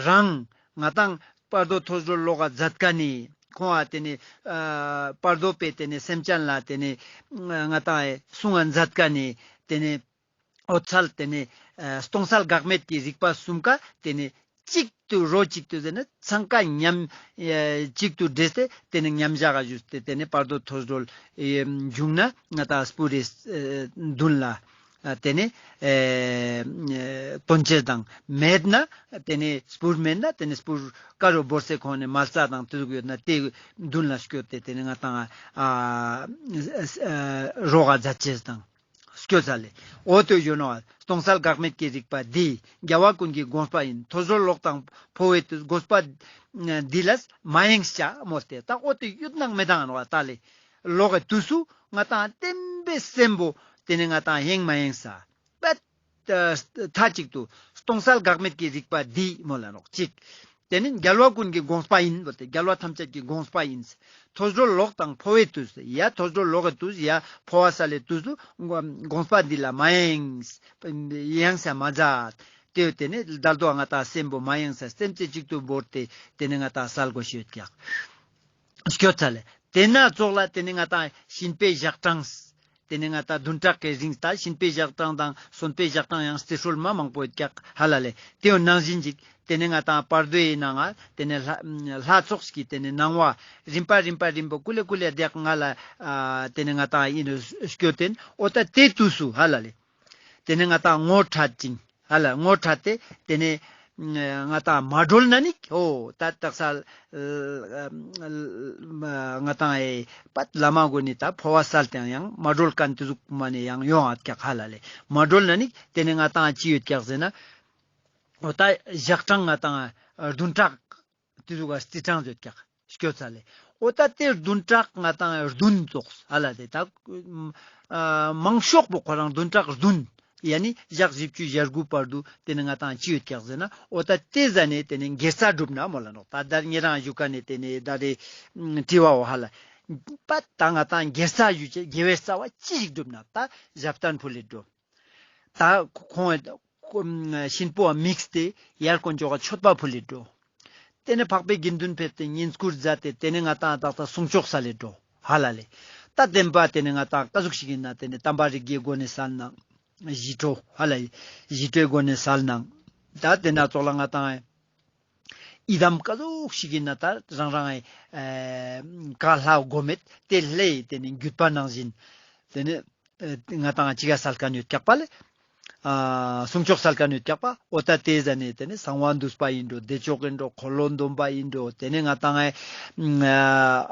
རང་ང་ཏང་བར་དོ་ཐོས་གྲོལ་ལོག་ག་མཛད་ཀ་ནེ་ཁོང་ང་ཏེ་ནེ་ཨ་བར་དོ་པའི་ཏེ་ནེ་སེམས་ཅན་ལ་ཏེ་ནེ་ང་ཏང་ཨེ་གསུང་ང་མཛད་ཀ་ནེ་ཏེ་ནེ་འོད་གསལ་ཏེ་ནེ་ཨ་སྟོང་གསལ་འགག་མེད་ཀྱི་རིག་པ་གསུམ་ཀ་ཏེ་ནེ་གཅིག་ཏུ་རོ་གཅིག་ཏུ་ཟེར་ན་ཚང་ཀ་མཉམ་ཨ་གཅིག་ཏུ་འདྲེས་ཏེ་ཏེ་ནེ་མཉམ་བཞག་ག་ཞུས་ཏེ་ཏེ་ནེ་བར་དོ་ཐོས་གྲོལ་ཨེ་བྱུང་ན་ང་ཏང་སྤུར་རི་ཨེ་མདུན་ལ་ཨ་ཏེ་ནེ་ཨེ་ཨེ་དོན་ཆེན་དང་མེད་ན་ཏེ་ནེ་སྤུར་མེད་ན་ཏེ་ནེ་སྤུར་ཀ་རུ་བོར་སེ་ཁོང་ནེ་མལ་ས་དང་ཏེ་ཟུག་ཡོད་ན་ཏེ་མདུན་ལ་སྐྱོད་དེ་ཏེ་ནེ་ང་ཏང་ཨ་ཨ་རོ་ག་མཛད་ཅེས་དང་སྐྱོད་ཚར་ལེ། འོ་ཏེ་ཡོད་ནོག་ཨ། སྟོང་གསལ་འགག་མེད་ཀྱི་རིག་པ་འདི་རྒྱལ་བ་ཀུན་གྱི་དགོངས་པ་ཡིན། ཐོས་གྲོལ་ལོག་དང་འཕོ་བའི་དུས། དགོངས་པ་འདི་ལས་མ་ཡེངས་བྱ་མོལ་ཏེ་ད་འོ་ཏེ་ཡོད་ནང་མེད་དང་ནོག་ཨ། ད་ལེ་ལོག་གི་དུས་སུ་ང་ཏང་བརྟན་པའི་སེམས་པོ་ཏེ་ནེ་ང་ཏང་ཡེངས་མ་ཡེངས་ས་པད་མཐའ་གཅིག་ཏུ་སྟོང་གསལ་འགག་མེད་ཀྱི་རིག་པ་འདི་མོལ་ལ་ནོག་གཅིག། ཏེ་ནེ་རྒྱལ་བ་ཀུན་གྱི་དགོངས་པ་ཡིན་མོལ་ཏེ་རྒྱལ་བ་ཐམས་ཅད་ཀྱི་དགོངས་པ་ཡིན། ཐོས་གྲོལ་ལོག་དང་འཕོ་བའི་དུས། ཡ་ཐོས་གྲོལ་ལོག་གི་དུས་ཡ་འཕོ་བ་སལ་ལེ་དུས་སུ་དགོངས་པ་འདི་ལ་མ་ཡེངས། ཡེངས་ས་མ་མཛད། ཏེ་ཏེ་ནེ་ད་ལྟོ་ང་ཏང་སེམས་པོ་མ་ཡེངས་ས་སེམས་རྩེ་གཅིག་ཏུ་བོར་ཏེ་ཏེ་ནེ་ང་ཏང་སལ་གོས་ཤེས་ཡོད་ཀྱག། སྐྱོད་ཚར་ལེ། ཏེ་ན་ཙོགས་ལ་ཏེ་ནེ་ང་ཏང་གཤིན་པོའི་ཞག་གྲངས། ཏེ་ནེ་ང་ཏང་བདུན་ཕྲག་གི་རིང་ད་གཤིན་པོའི་ཞག་གྲངས་དང་གསོན་པོའི་ཞག་གྲངས་ཡང་རྩི་སྲོལ་མ་མང་པོ་ཡོད་ཀྱག་ཧ་ལ་ལེ། ཏེའོ་ནང་བཞིན་ཅིག་ཏེ་ནེ་ང་ཏང་བར་དོའི་ནང་ང་ཏེ་ནེ་ལྷ་ལྷ་ཚོགས་ཀྱི་ཏེ་ནེ་སྣང་བ་རིམ་པ་རིམ་པ་རིམ་པ་ཀུ་ལེ་ཀུ་ལེ་དེ་ང་ལ་ཨ་ཏེ་ནེ་ང་ཏང་ཨིན་ནོག་སྐྱོད་དེ་འོ་ད་ཏེ་དུས་སུ་ཧ་ལ་ལེ། ཏེ་ནེ་ང་ཏང་ངོ་འཕྲད་ཅིང་ཧ་ལ་ངོ་འཕྲད་དེ་ཏེ་ནེ་ ང་ཏང་མ་གྲོལ་ན་ནི་འོ་ད་དག་ས་ང་ཏང་ཨེ་པད་བླ་མ་གུན་ནི་ད་འཕོ་བ་སལ་ཏེ་ཡང་མ་གྲོལ་མཁན་ཏེ་ཟུག་མ་ནེ་ཡང་ཡོང་ཨ་ཀྱག་ཧ་ལ་ལེ། མ་གྲོལ་ན་ནི་ཏེ་ནེ་ང་ཏང་ཅི་ཡོད་ཀྱག་ཟེར་ན། འོ་ད་ཞག་གྲངས་ང་ཏང་བདུན་ཕྲག་ཏེ་ཟུག་ག་རྩི་གྲངས་ཡོད་ཀྱག་སྐྱོད་ས་ལེ། འོ་ད་ཏེ་བདུན་ཕྲག་ང་ཏང་བདུན་ཙོགས་ཧ་ལ་ལེ། ད་མང་ཤོས་པོ་ཁོ་རང་བདུན་ཕྲག་བདུན། ཡ་ནི་ཞག་བཞི་བཅུ་ཞེ་དགུ་བར་དུ་ཏེ་ནེ་ང་ཏང་ཅི་ཡོད་ཀྱག་ཟེར་ན། འོ་ད་ཏེ་ཟ་ནེ་ཏེ་ནེ་དགེ་རྩ་སྒྲུབ་ན་མོལ་ལ་ནོག། ད་ད་ཉེ་རང་ཞུ་ཀ་ནེ་ཏེ་ནེ་ད་རེ་དྲི་བའོ་ཧ་ལ། པད་ད་ང་ཏང་དགེ་རྩ་ཞུ་ཅེས་དགེ་བའི་རྩ་བ་ཅི་ཞིག་སྒྲུབ་ན། ད་ཞབས་བརྟན་ཕུལ་ལེ་འགྲོ། ད་ཁོང་གཤིན་པོ་བ་དམིགས་ཏེ་ཡར་དཀོན་མཆོག་ག་མཆོད་པ་ཕུལ་ལེ་འགྲོ། ཏེ་ནེ་འཕགས་པའི་དགེ་འདུན་ཕེབས་ཏེ་བསྙེན་བཀུར་མཛད་དེ་ཏེ་ནེ་ང་ཏང་ད་ལྟ་གསུང་ཆོག་སལ་ལེ་འགྲོ་ཧ་ལ་ལེ། ད་བདེན་པ་ཏེ་ནེ་ང་ཏང་ཀ་ཟུག་ཞིག་ཨིན་ན་ཏེ་ནེ་དམ་པ་རིགས་ཀྱི་སྒོ་ནེ་སལ་ནང་ཞི་ཁྲོ་ཧ་ལ་ལེ། ཞི་ཁྲོའི་སྒོ་ནེ་སལ་ནང་ད་ཏེ་ན་ཙོགས་ལ་ང་ཏང་ཡི་དམ་ཀ་ཟུག་ཞིག་ཨིན་ན་ད་རང་རང་ཨེ་ཀ་ལྷ་གོ་མེད་ཏེ་ལྷའི་ཏེ་ནེ་བརྒྱུད་པ་ནང་བཞིན་ཏེ་ནེ་ཨེ་ང་ཏང་ཅི་ག་སལ་མཁན་ཡོད་ཀྱག་པ་ལེ། ཨ་གསུང་ཆོག་སལ་མཁན་ཡོད་ཀྱག་པ། འོ་ད་ཏེ་ཟ་ནེ་ཏེ་ནེ་གསང་བ་འདུས་པ་ཨིན་འགྲོ། བདེ་མཆོག་ཨིན་འགྲོ། འཁོར་ལོ་སྡོམ་པ་ཨིན་འགྲོ། ཏེ་ནེ་ང་ཏང་ཨེ་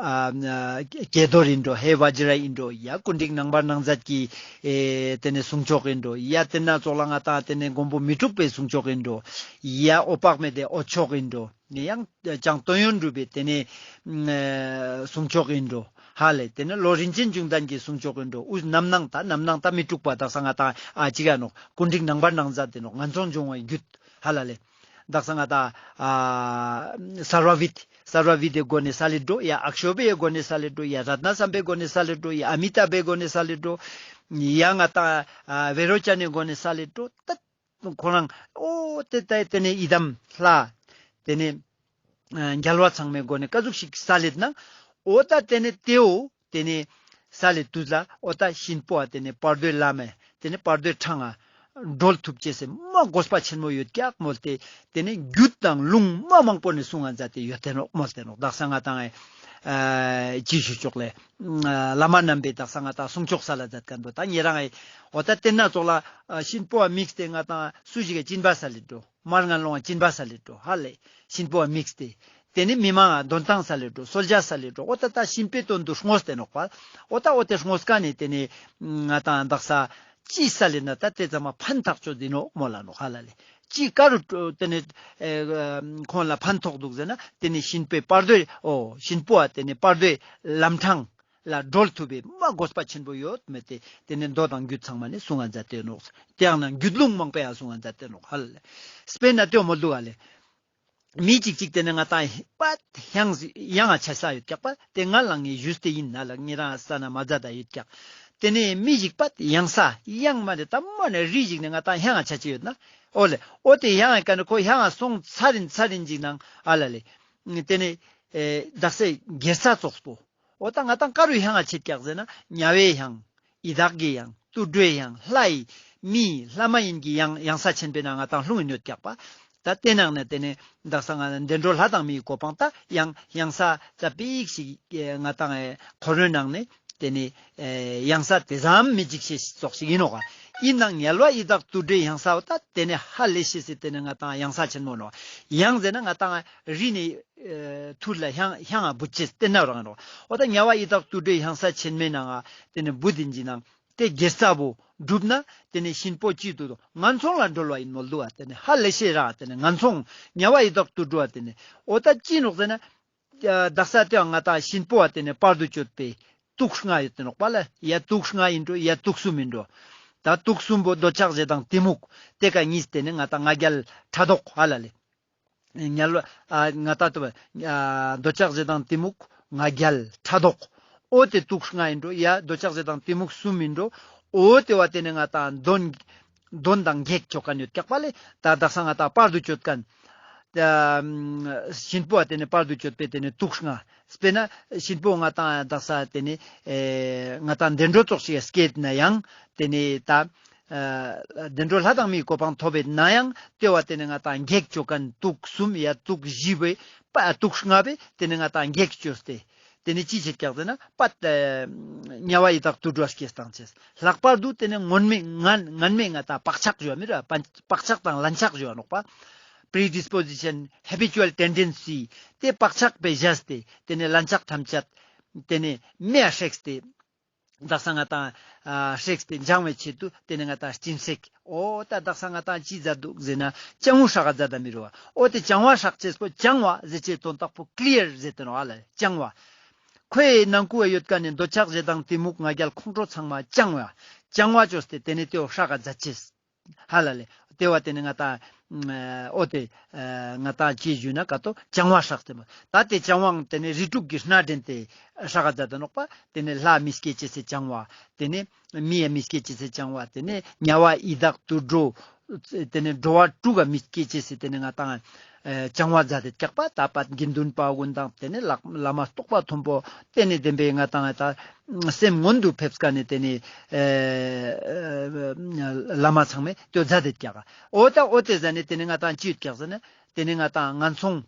ཨ་ཀྱེ་རྡོར་ཨིན་འགྲོ། ཧེ་བཛྲ་ཨིན་འགྲོ། ཡ་ཀུན་རིག་རྣམ་པར་སྣང་མཛད་ཀྱི་ཨེ་ཏེ་ནེ་གསུང་ཆོག་ཨིན་འགྲོ། ཡ་ཏེ་ན་ཙོགས་ལ་ང་ཏང་ཏེ་ནེ་མགོན་པོ་མི་འཁྲུགས་པའི་གསུང་ཆོག་ཨིན་འགྲོ། ཡ་འོད་དཔག་མེད་དེ་འོད་མཆོག་ཨིན་འགྲོ། ནེ་ཡང་བྱང་དོན་ཡོད་གྲུབ་པའི་ཏེ་ནེ་ཨ་གསུང་ཆོག་ཨིན་འགྲོ་ཧ་ལ་ལེ། ཏེ་ནེ་ལོ་རིན་ཆེན་འབྱུང་ལྡན་གྱི་གསུང་ཆོག་ཨིན་འགྲོ། འུ་རྣམ་སྣང་ད་རྣམ་སྣང་ད་མི་འཁྲུགས་པ་དག་ས་ང་ཏང་ཨ་ཅི་ག་ནོག། ཀུན་རིག་རྣམ་པར་སྣང་མཛད་དེ་ནོག། ངན་སོང་སྦྱོང་བའི་རྒྱུད་ཧ་ལ་ལེ། དག་ས་ང་ཏང་ཨ་སརྦ་བི་དྷི་སརྦ་བི་དྷིའི་སྒོ་ནེ་སལ་ལེ་འགྲོ། ཡ་ཨཀ་ཤོ་བྷའི་སྒོ་ནེ་སལ་ལེ་འགྲོ། ཡ་རཏྣ་བསམ་པའི་སྒོ་ནེ་སལ་ལེ་འགྲོ། ཡ་ཨ་མི་ཏཱ་བྷའི་སྒོ་ནེ་སལ་ལེ་འགྲོ། ཡ་ང་ཏང་ཨ་བེ་རོ་ཙ་ནའི་སྒོ་ནེ་སལ་ལེ་འགྲོ། ད་ཁོ་རང་འོ་ཏེ་ཏེ་ཏེ་ནེ་ཡི་དམ་ལྷ་ཏེ་ནེ་ཨ་རྒྱལ་བ་ཚང་མའི་སྒོ་ནེ་ཀ་ཟུག་ཞིག་སལ་ལེད་ན། འོ་ད་ཏེ་ནེ་ཏེའོ་ཏེ་ནེ་སལ་ལེ་དུས་ལ་འོ་ད་གཤིན་པོ་བ་ཏེ་ནེ་བར་དོའི་ལམ་མེ་ཏེ་ནེ་བར་དོའི་འཕྲང་ང་གྲོལ་ཐུབ་ཅེས་སི་མ་དགོས་པ་ཆེན་མོ་ཡོད་ཀྱག་མོལ་ཏེ་ཏེ་ནེ་རྒྱུད་དང་ལུང་མ་མང་པོ་ནེ་གསུང་ང་མཛད་དེ་ཡོད་དེ་ནོག་མོལ་ཏེ་ནོག། དག་ས་ང་ཏང་ཨེ་ཅི་ཞུ་ཆོག་ལེ། བླ་མ་རྣམ་པའི་དག་ས་ང་ཏང་གསུང་ཆོག་སལ་ལ་མཛད་མཁན་པོ་ད་ཉེ་རང་ཨེ་འོ་ད་ཏེ་ན་ཙོགས་ལ་ཨ་གཤིན་པོ་བ་དམིགས་ཏེ་ང་ཏང་སུ་ཞིག་གི་སྦྱིན་པ་སལ་ལེ་འགྲོ། མར་ངན་སློང་ང་སྦྱིན་པ་སལ་ལེ་འགྲོ་ཧ་ལ་ལེ། གཤིན་པོ་བ་དམིགས་ཏེ། ཏེ་ནེ་མི་མང་ང་དོན་ཏང་སལ་ལེ་འགྲོ། གསོལ་ཇ་སལ་ལེ་འགྲོ། འོ་ད་ད་གཤིན་པོའི་དོན་དུ་བསྔོས་ཏེ་ནོག་པ། འོ་ད་འོ་ཏེ་བསྔོས་ཀ་ནེ་ཏེ་ནེ་ང་ཏང་དག་ས་ཅི་སལ་ལེ་ན་ད་ཏེ་ཚང་མ་ཕན་ཐག་ཆོད་དེ་ནོག་མོལ་ལ་ནོག་ཧ་ལ་ལེ། ཅི་ཀ་རུ་ཏེ་ནེ་ཨེ་ཁོང་ལ་ཕན་ཐོགས་འདུག་ཟེར་ན་ཏེ་ནེ་གཤིན་པོའི་བར་དོའི་འོ་གཤིན་པོ་བ་ཏེ་ནེ་བར་དོའི་ལམ་འཕྲང་ལ་གྲོལ་ཐུབ་པའི་མ་དགོས་པ་ཆེན་པོ་ཡོད་མེད་དེ་ཏེ་ནེ་མདོ་དང་རྒྱུད་ཚང་མ་ནེ་གསུང་ང་མཛད་དེ་ནོག། ཏེ་ཡང་ན་རྒྱུད་ལུང་མང་པོ་ཡང་གསུང་ང་མཛད་དེ་ནོག་ཧ་ལ་ལེ། དཔེར་ན་ཏེའོ་མོལ་འདུག་ཧ་ལ་ལེ། མི་གཅིག་གཅིག་ཏེ་ནེ་ང་ཏང་པད་གཡང་གཡང་ང་ཆ་ས་ཡོད་ཀྱག་པ། ཏེ་ང་ལ་ངས་ཞུས་ཏེ་ཨིན་ན་ལ་ཉེ་རང་ས་ན་མ་མཛད་ད་ཡོད་ཀྱག། ཏེ་ནེ་མི་ཞིག་པད་གཡང་ས་གཡང་མ་ནེ་ད་མ་ནེ་རི་ཞིག་ནེ་ང་ཏང་གཡང་ང་ཆ་ཅེས་ཡོད་ན། འོ་ལེ་འོ་ཏེ་གཡང་ང་ཀ་ནེ་ཁོ་གཡང་ང་སོང་ཚར་རིན་ཚར་རིན་ཅིག་ནང་ཨ་ལ་ལེ། ཏེ་ནེ་ཨེ་དག་ས་དགེ་རྩ་ཙོགས་པོ། འོ་ད་ང་ཏང་ཀ་རུ་གཡང་ང་ཆེད་ཀྱག་ཟེར་ན་དམྱལ་བའི་གཡང་། ཡི་དྭགས་ཀྱི་གཡང་། དུད་འགྲོའི་གཡང་། ལྷ་ཡི་མིའི་ལྷ་མ་ཡིན་གྱི་གཡང་གཡང་ས་ཆེན་པོའི་ནང་ང་ང་ཏང་ལྷུང་ཡིན་ཡོད་ཀྱག་པ། ད་ཏེ་ནང་ནེ་ཏེ་ནེ་དག་ས་ང་བདེ་འགྲོ་ལྷ་དང་མིའི་གོ་འཕང་ད་གཡང་གཡང་ས་ཙ་པིག་ཞིག་ང་ཏང་ཨེ་འཁོར་བའི་ནང་ནེ་ཏེ་ནེ་ཨེ་གཡང་ས་ཏེ་ཙམ་མི་འཇིགས་ཤེས་ཙོགས་ཤིག་ཨིན་ནོག། ཨིན་ནའང་དམྱལ་བ་ཡི་དྭགས་དུད་འགྲོའི་གཡང་ས་འོ་ད་ཏེ་ནེ་ཧ་ལས་ཤེས་སི་ཏེ་ནེ་ང་ཏང་གཡང་ས་ཆེན་མོ་ནོག། གཡང་ཟེར་ན་ང་ཏང་རི་ནེ་ཨེ་ཐུར་ལ་གཡང་གཡང་ང་བུད་ཅེས་ཏེ་ན་རང་ནོག། འོ་ད་དམྱལ་བ་ཡི་དྭགས་དུད་འགྲོའི་གཡང་ས་ཆེན་མོའི་ནང་ང་ཏེ་ནེ་བུད་དེ་ཨིན་ཅིག་ནང་ཏེ་དགེ་རྩ་བོ་སྒྲུབ་ན་ཏེ་ནེ་གཤིན་པོ་ཅི་དུ་དོ་ངན་སོང་ལ་གྲོལ་བ་ཨིན་མོལ་འདུག་པ། ཏེ་ནེ་ཧ་ལས་ཤེས་ར་ཏེ་ནེ་ངན་སོང་དམྱལ་བ་ཡི་དྭགས་དུད་འགྲོ་བ་ཏེ་ནེ་འོ་ད་ཅི་ནོག་ཟེར་ན། དག་ས་ཏེ་ང་ཏང་གཤིན་པོ་བ་ཏེ་ནེ་བར་དུ་གཅོད་པའི་དུག་ལྔ་ཡོད་དེ་ནོག་པ་ལ། ཡ་དུག་ལྔ་ཨིན་འགྲོ། ཡ་དུག་གསུམ་ཨིན་འགྲོ། ད་དུག་གསུམ་པོ་འདོད་ཆགས་ཞེ་སྡང་གཏི་མུག་ཏེ་ཀ་གཉིས་ཏེ་ནེ་ང་ཏང་ང་རྒྱལ་ཕྲག་དོག་ཧ་ལ་ལེ། དམྱལ་བ་ཨ་ང་ཏང་ཏོ་ཨ་འདོད་ཆགས་ཞེ་སྡང་གཏི་མུག་ང་རྒྱལ་ཕྲག་དོག། འོ་ཏེ་དུག་ལྔ་ཨིན་འགྲོ། ཡ་འདོད་ཆགས་ཞེ་སྡང་གཏི་མུག་གསུམ་ཨིན་འགྲོ། འོ་ཏེ་བ་ཏེ་ནེ་ང་ཏང་གདོན་གདོན་དང་བགེགས་ཅོ་མཁན་ཡོད་ཀྱག་པ་ལེ། ད་དག་ས་ང་ཏང་བར་དུ་གཅོད་མཁན། ད་གཤིན་པོ་བ་ཏེ་ནེ་བར་དུ་གཅོད་པའི་ཏེ་ནེ་དུག་ལྔ། དཔེར་ན་གཤིན་པོ་ང་ཏང་དག་ས་ཏེ་ནེ་ཨེ་ང་ཏང་བདེ་འགྲོ་ཙོགས་ཤིག་སྐྱེད་ན་ཡང་ཏེ་ནེ་ད་ཨ་བདེ་འགྲོ་ལྷ་དང་མིའི་གོ་འཕང་ཐོབ་པའི་ན་ཡང་ཏེ་བ་ཏེ་ནེ་ང་ཏང་བགེགས་ཅོ་མཁན་དུག་གསུམ་ཡ་དུག་བཞི་པོའི་པ་དུག་ལྔ་པོའི་ཏེ་ནེ་ང་ཏང་བགེགས་ཅོས་ཏེ། ཏེ་ནེ་ཅི་བྱེད་ཀྱག་ཟེར་ན་པད་དམྱལ་བ་ཡི་དྭགས་དུད་འགྲོ་སྐྱེ་སྟངས་ཅེས། ལྷག་པར་དུ་ཏེ་ནེ་སྔོན་མེ་ངན་སྔན་མེ་ང་ཏང་བག་ཆགས་ཞུ་བ་མི་ར་བག་ཆགས་དང་ལན་ཆགས་ཞུ་བ་ནོག་པ། predisposition, habitual tendency དེ་བག་ཆགས་པའི་བཞག་སྟེ་དེ་ནས་ལན་ཆགས་ཐམས་ཅད་དེ་ནས་མེ་ཡ་སྲེགས་ཏེ་དག་ས་ང་ཏང་ཨ་སྲེགས་ཏེ་འཇང་བའི་ཆེད་དུ་དེ་ནས་ང་ཏང་སྦྱིན་སྲེག་འོ་ད་དག་ས་ང་ཏང་ཅི་མཛད་འདུག་ཟེར་ན་སྦྱང་བ་སྲེག་ག་མཛད་ད་མི་རུ་བ། འོ་དེ་སྦྱང་བ་སྲེག་ཅེས་པོ་སྦྱང་བ་ཟེར་ཅེས་དོན་དག་པོ་ཀླི་ཡར་ཟེར་ཏེ་ནོག་ཨ་ལ་སྦྱང་བ། ཁོའི་ནང་ཁུ་བ་ཡོད་ཀ་ནས་འདོད་ཆགས་ཞེ་སྡང་གཏི་མུག་ང་རྒྱལ་ཁོང་ཁྲོ་ཚང་མ་སྦྱང་བ། སྦྱང་བ་བཅོས་ཏེ་དེ་ནས་དེའོ་སྲེག་ག་མཛད་ཅེས། ཧ་ལ་ལེ། དེ་བ་དེ་ནས་ང་ཏང་ཨ་འོ་དེ་ཨ་ང་ཏང་ཅི་ཞུ་ན་ཀ་ཏོ་སྦྱང་བ་སྲེག་ཏེ་མོ། ད་དེ་སྦྱང་བའང་དེ་ནས་རིགས་དྲུག་གི་སྣ་འདྲེན་ཏེ་སྲེག་ག་མཛད་ད་ནོག་པ། དེ་ནས་ལྷ་མི་སྐྱེ་ཅེས་སི་སྦྱང་བ། དེ་ནས་མི་ཡ་མི་སྐྱེ་ཅེས་སི་སྦྱང་བ། དེ་ནས་དམྱལ་བ་ཡི་དྭགས་དུད་འགྲོ། དེ་ནས་འགྲོ་བ་དྲུག་ག་མི་སྐྱེ་ཅེས་སི་དེ་ནས་ང་ཏང་ཨ་སྦྱང་བ་མཛད་དེ་སྐྱག་པ། ད་པ་དགེ་འདུན་པ་ཀུན་དང་དེ་ནས་ལག་བླ་མ་རྟོགས་པ་མཐོན་པོ། དེ་ནས་བདེན་པའི་ང་ཏང་ཨ་ད་སེམས་མངོན་དུ་ཕེབས་ཀ་ནས་དེ་ནས་ཨ་བླ་མ་ཚང་མས་དེ་མཛད་དེ་སྐྱག་འོ་ད་འོ་དེ་ཟ་ནས་དེ་ནས་ང་ཏང་ཅི་ཡོད་སྐྱག་ཟེར་ན་དེ་ནས་ང་ཏང་ངན་སོང་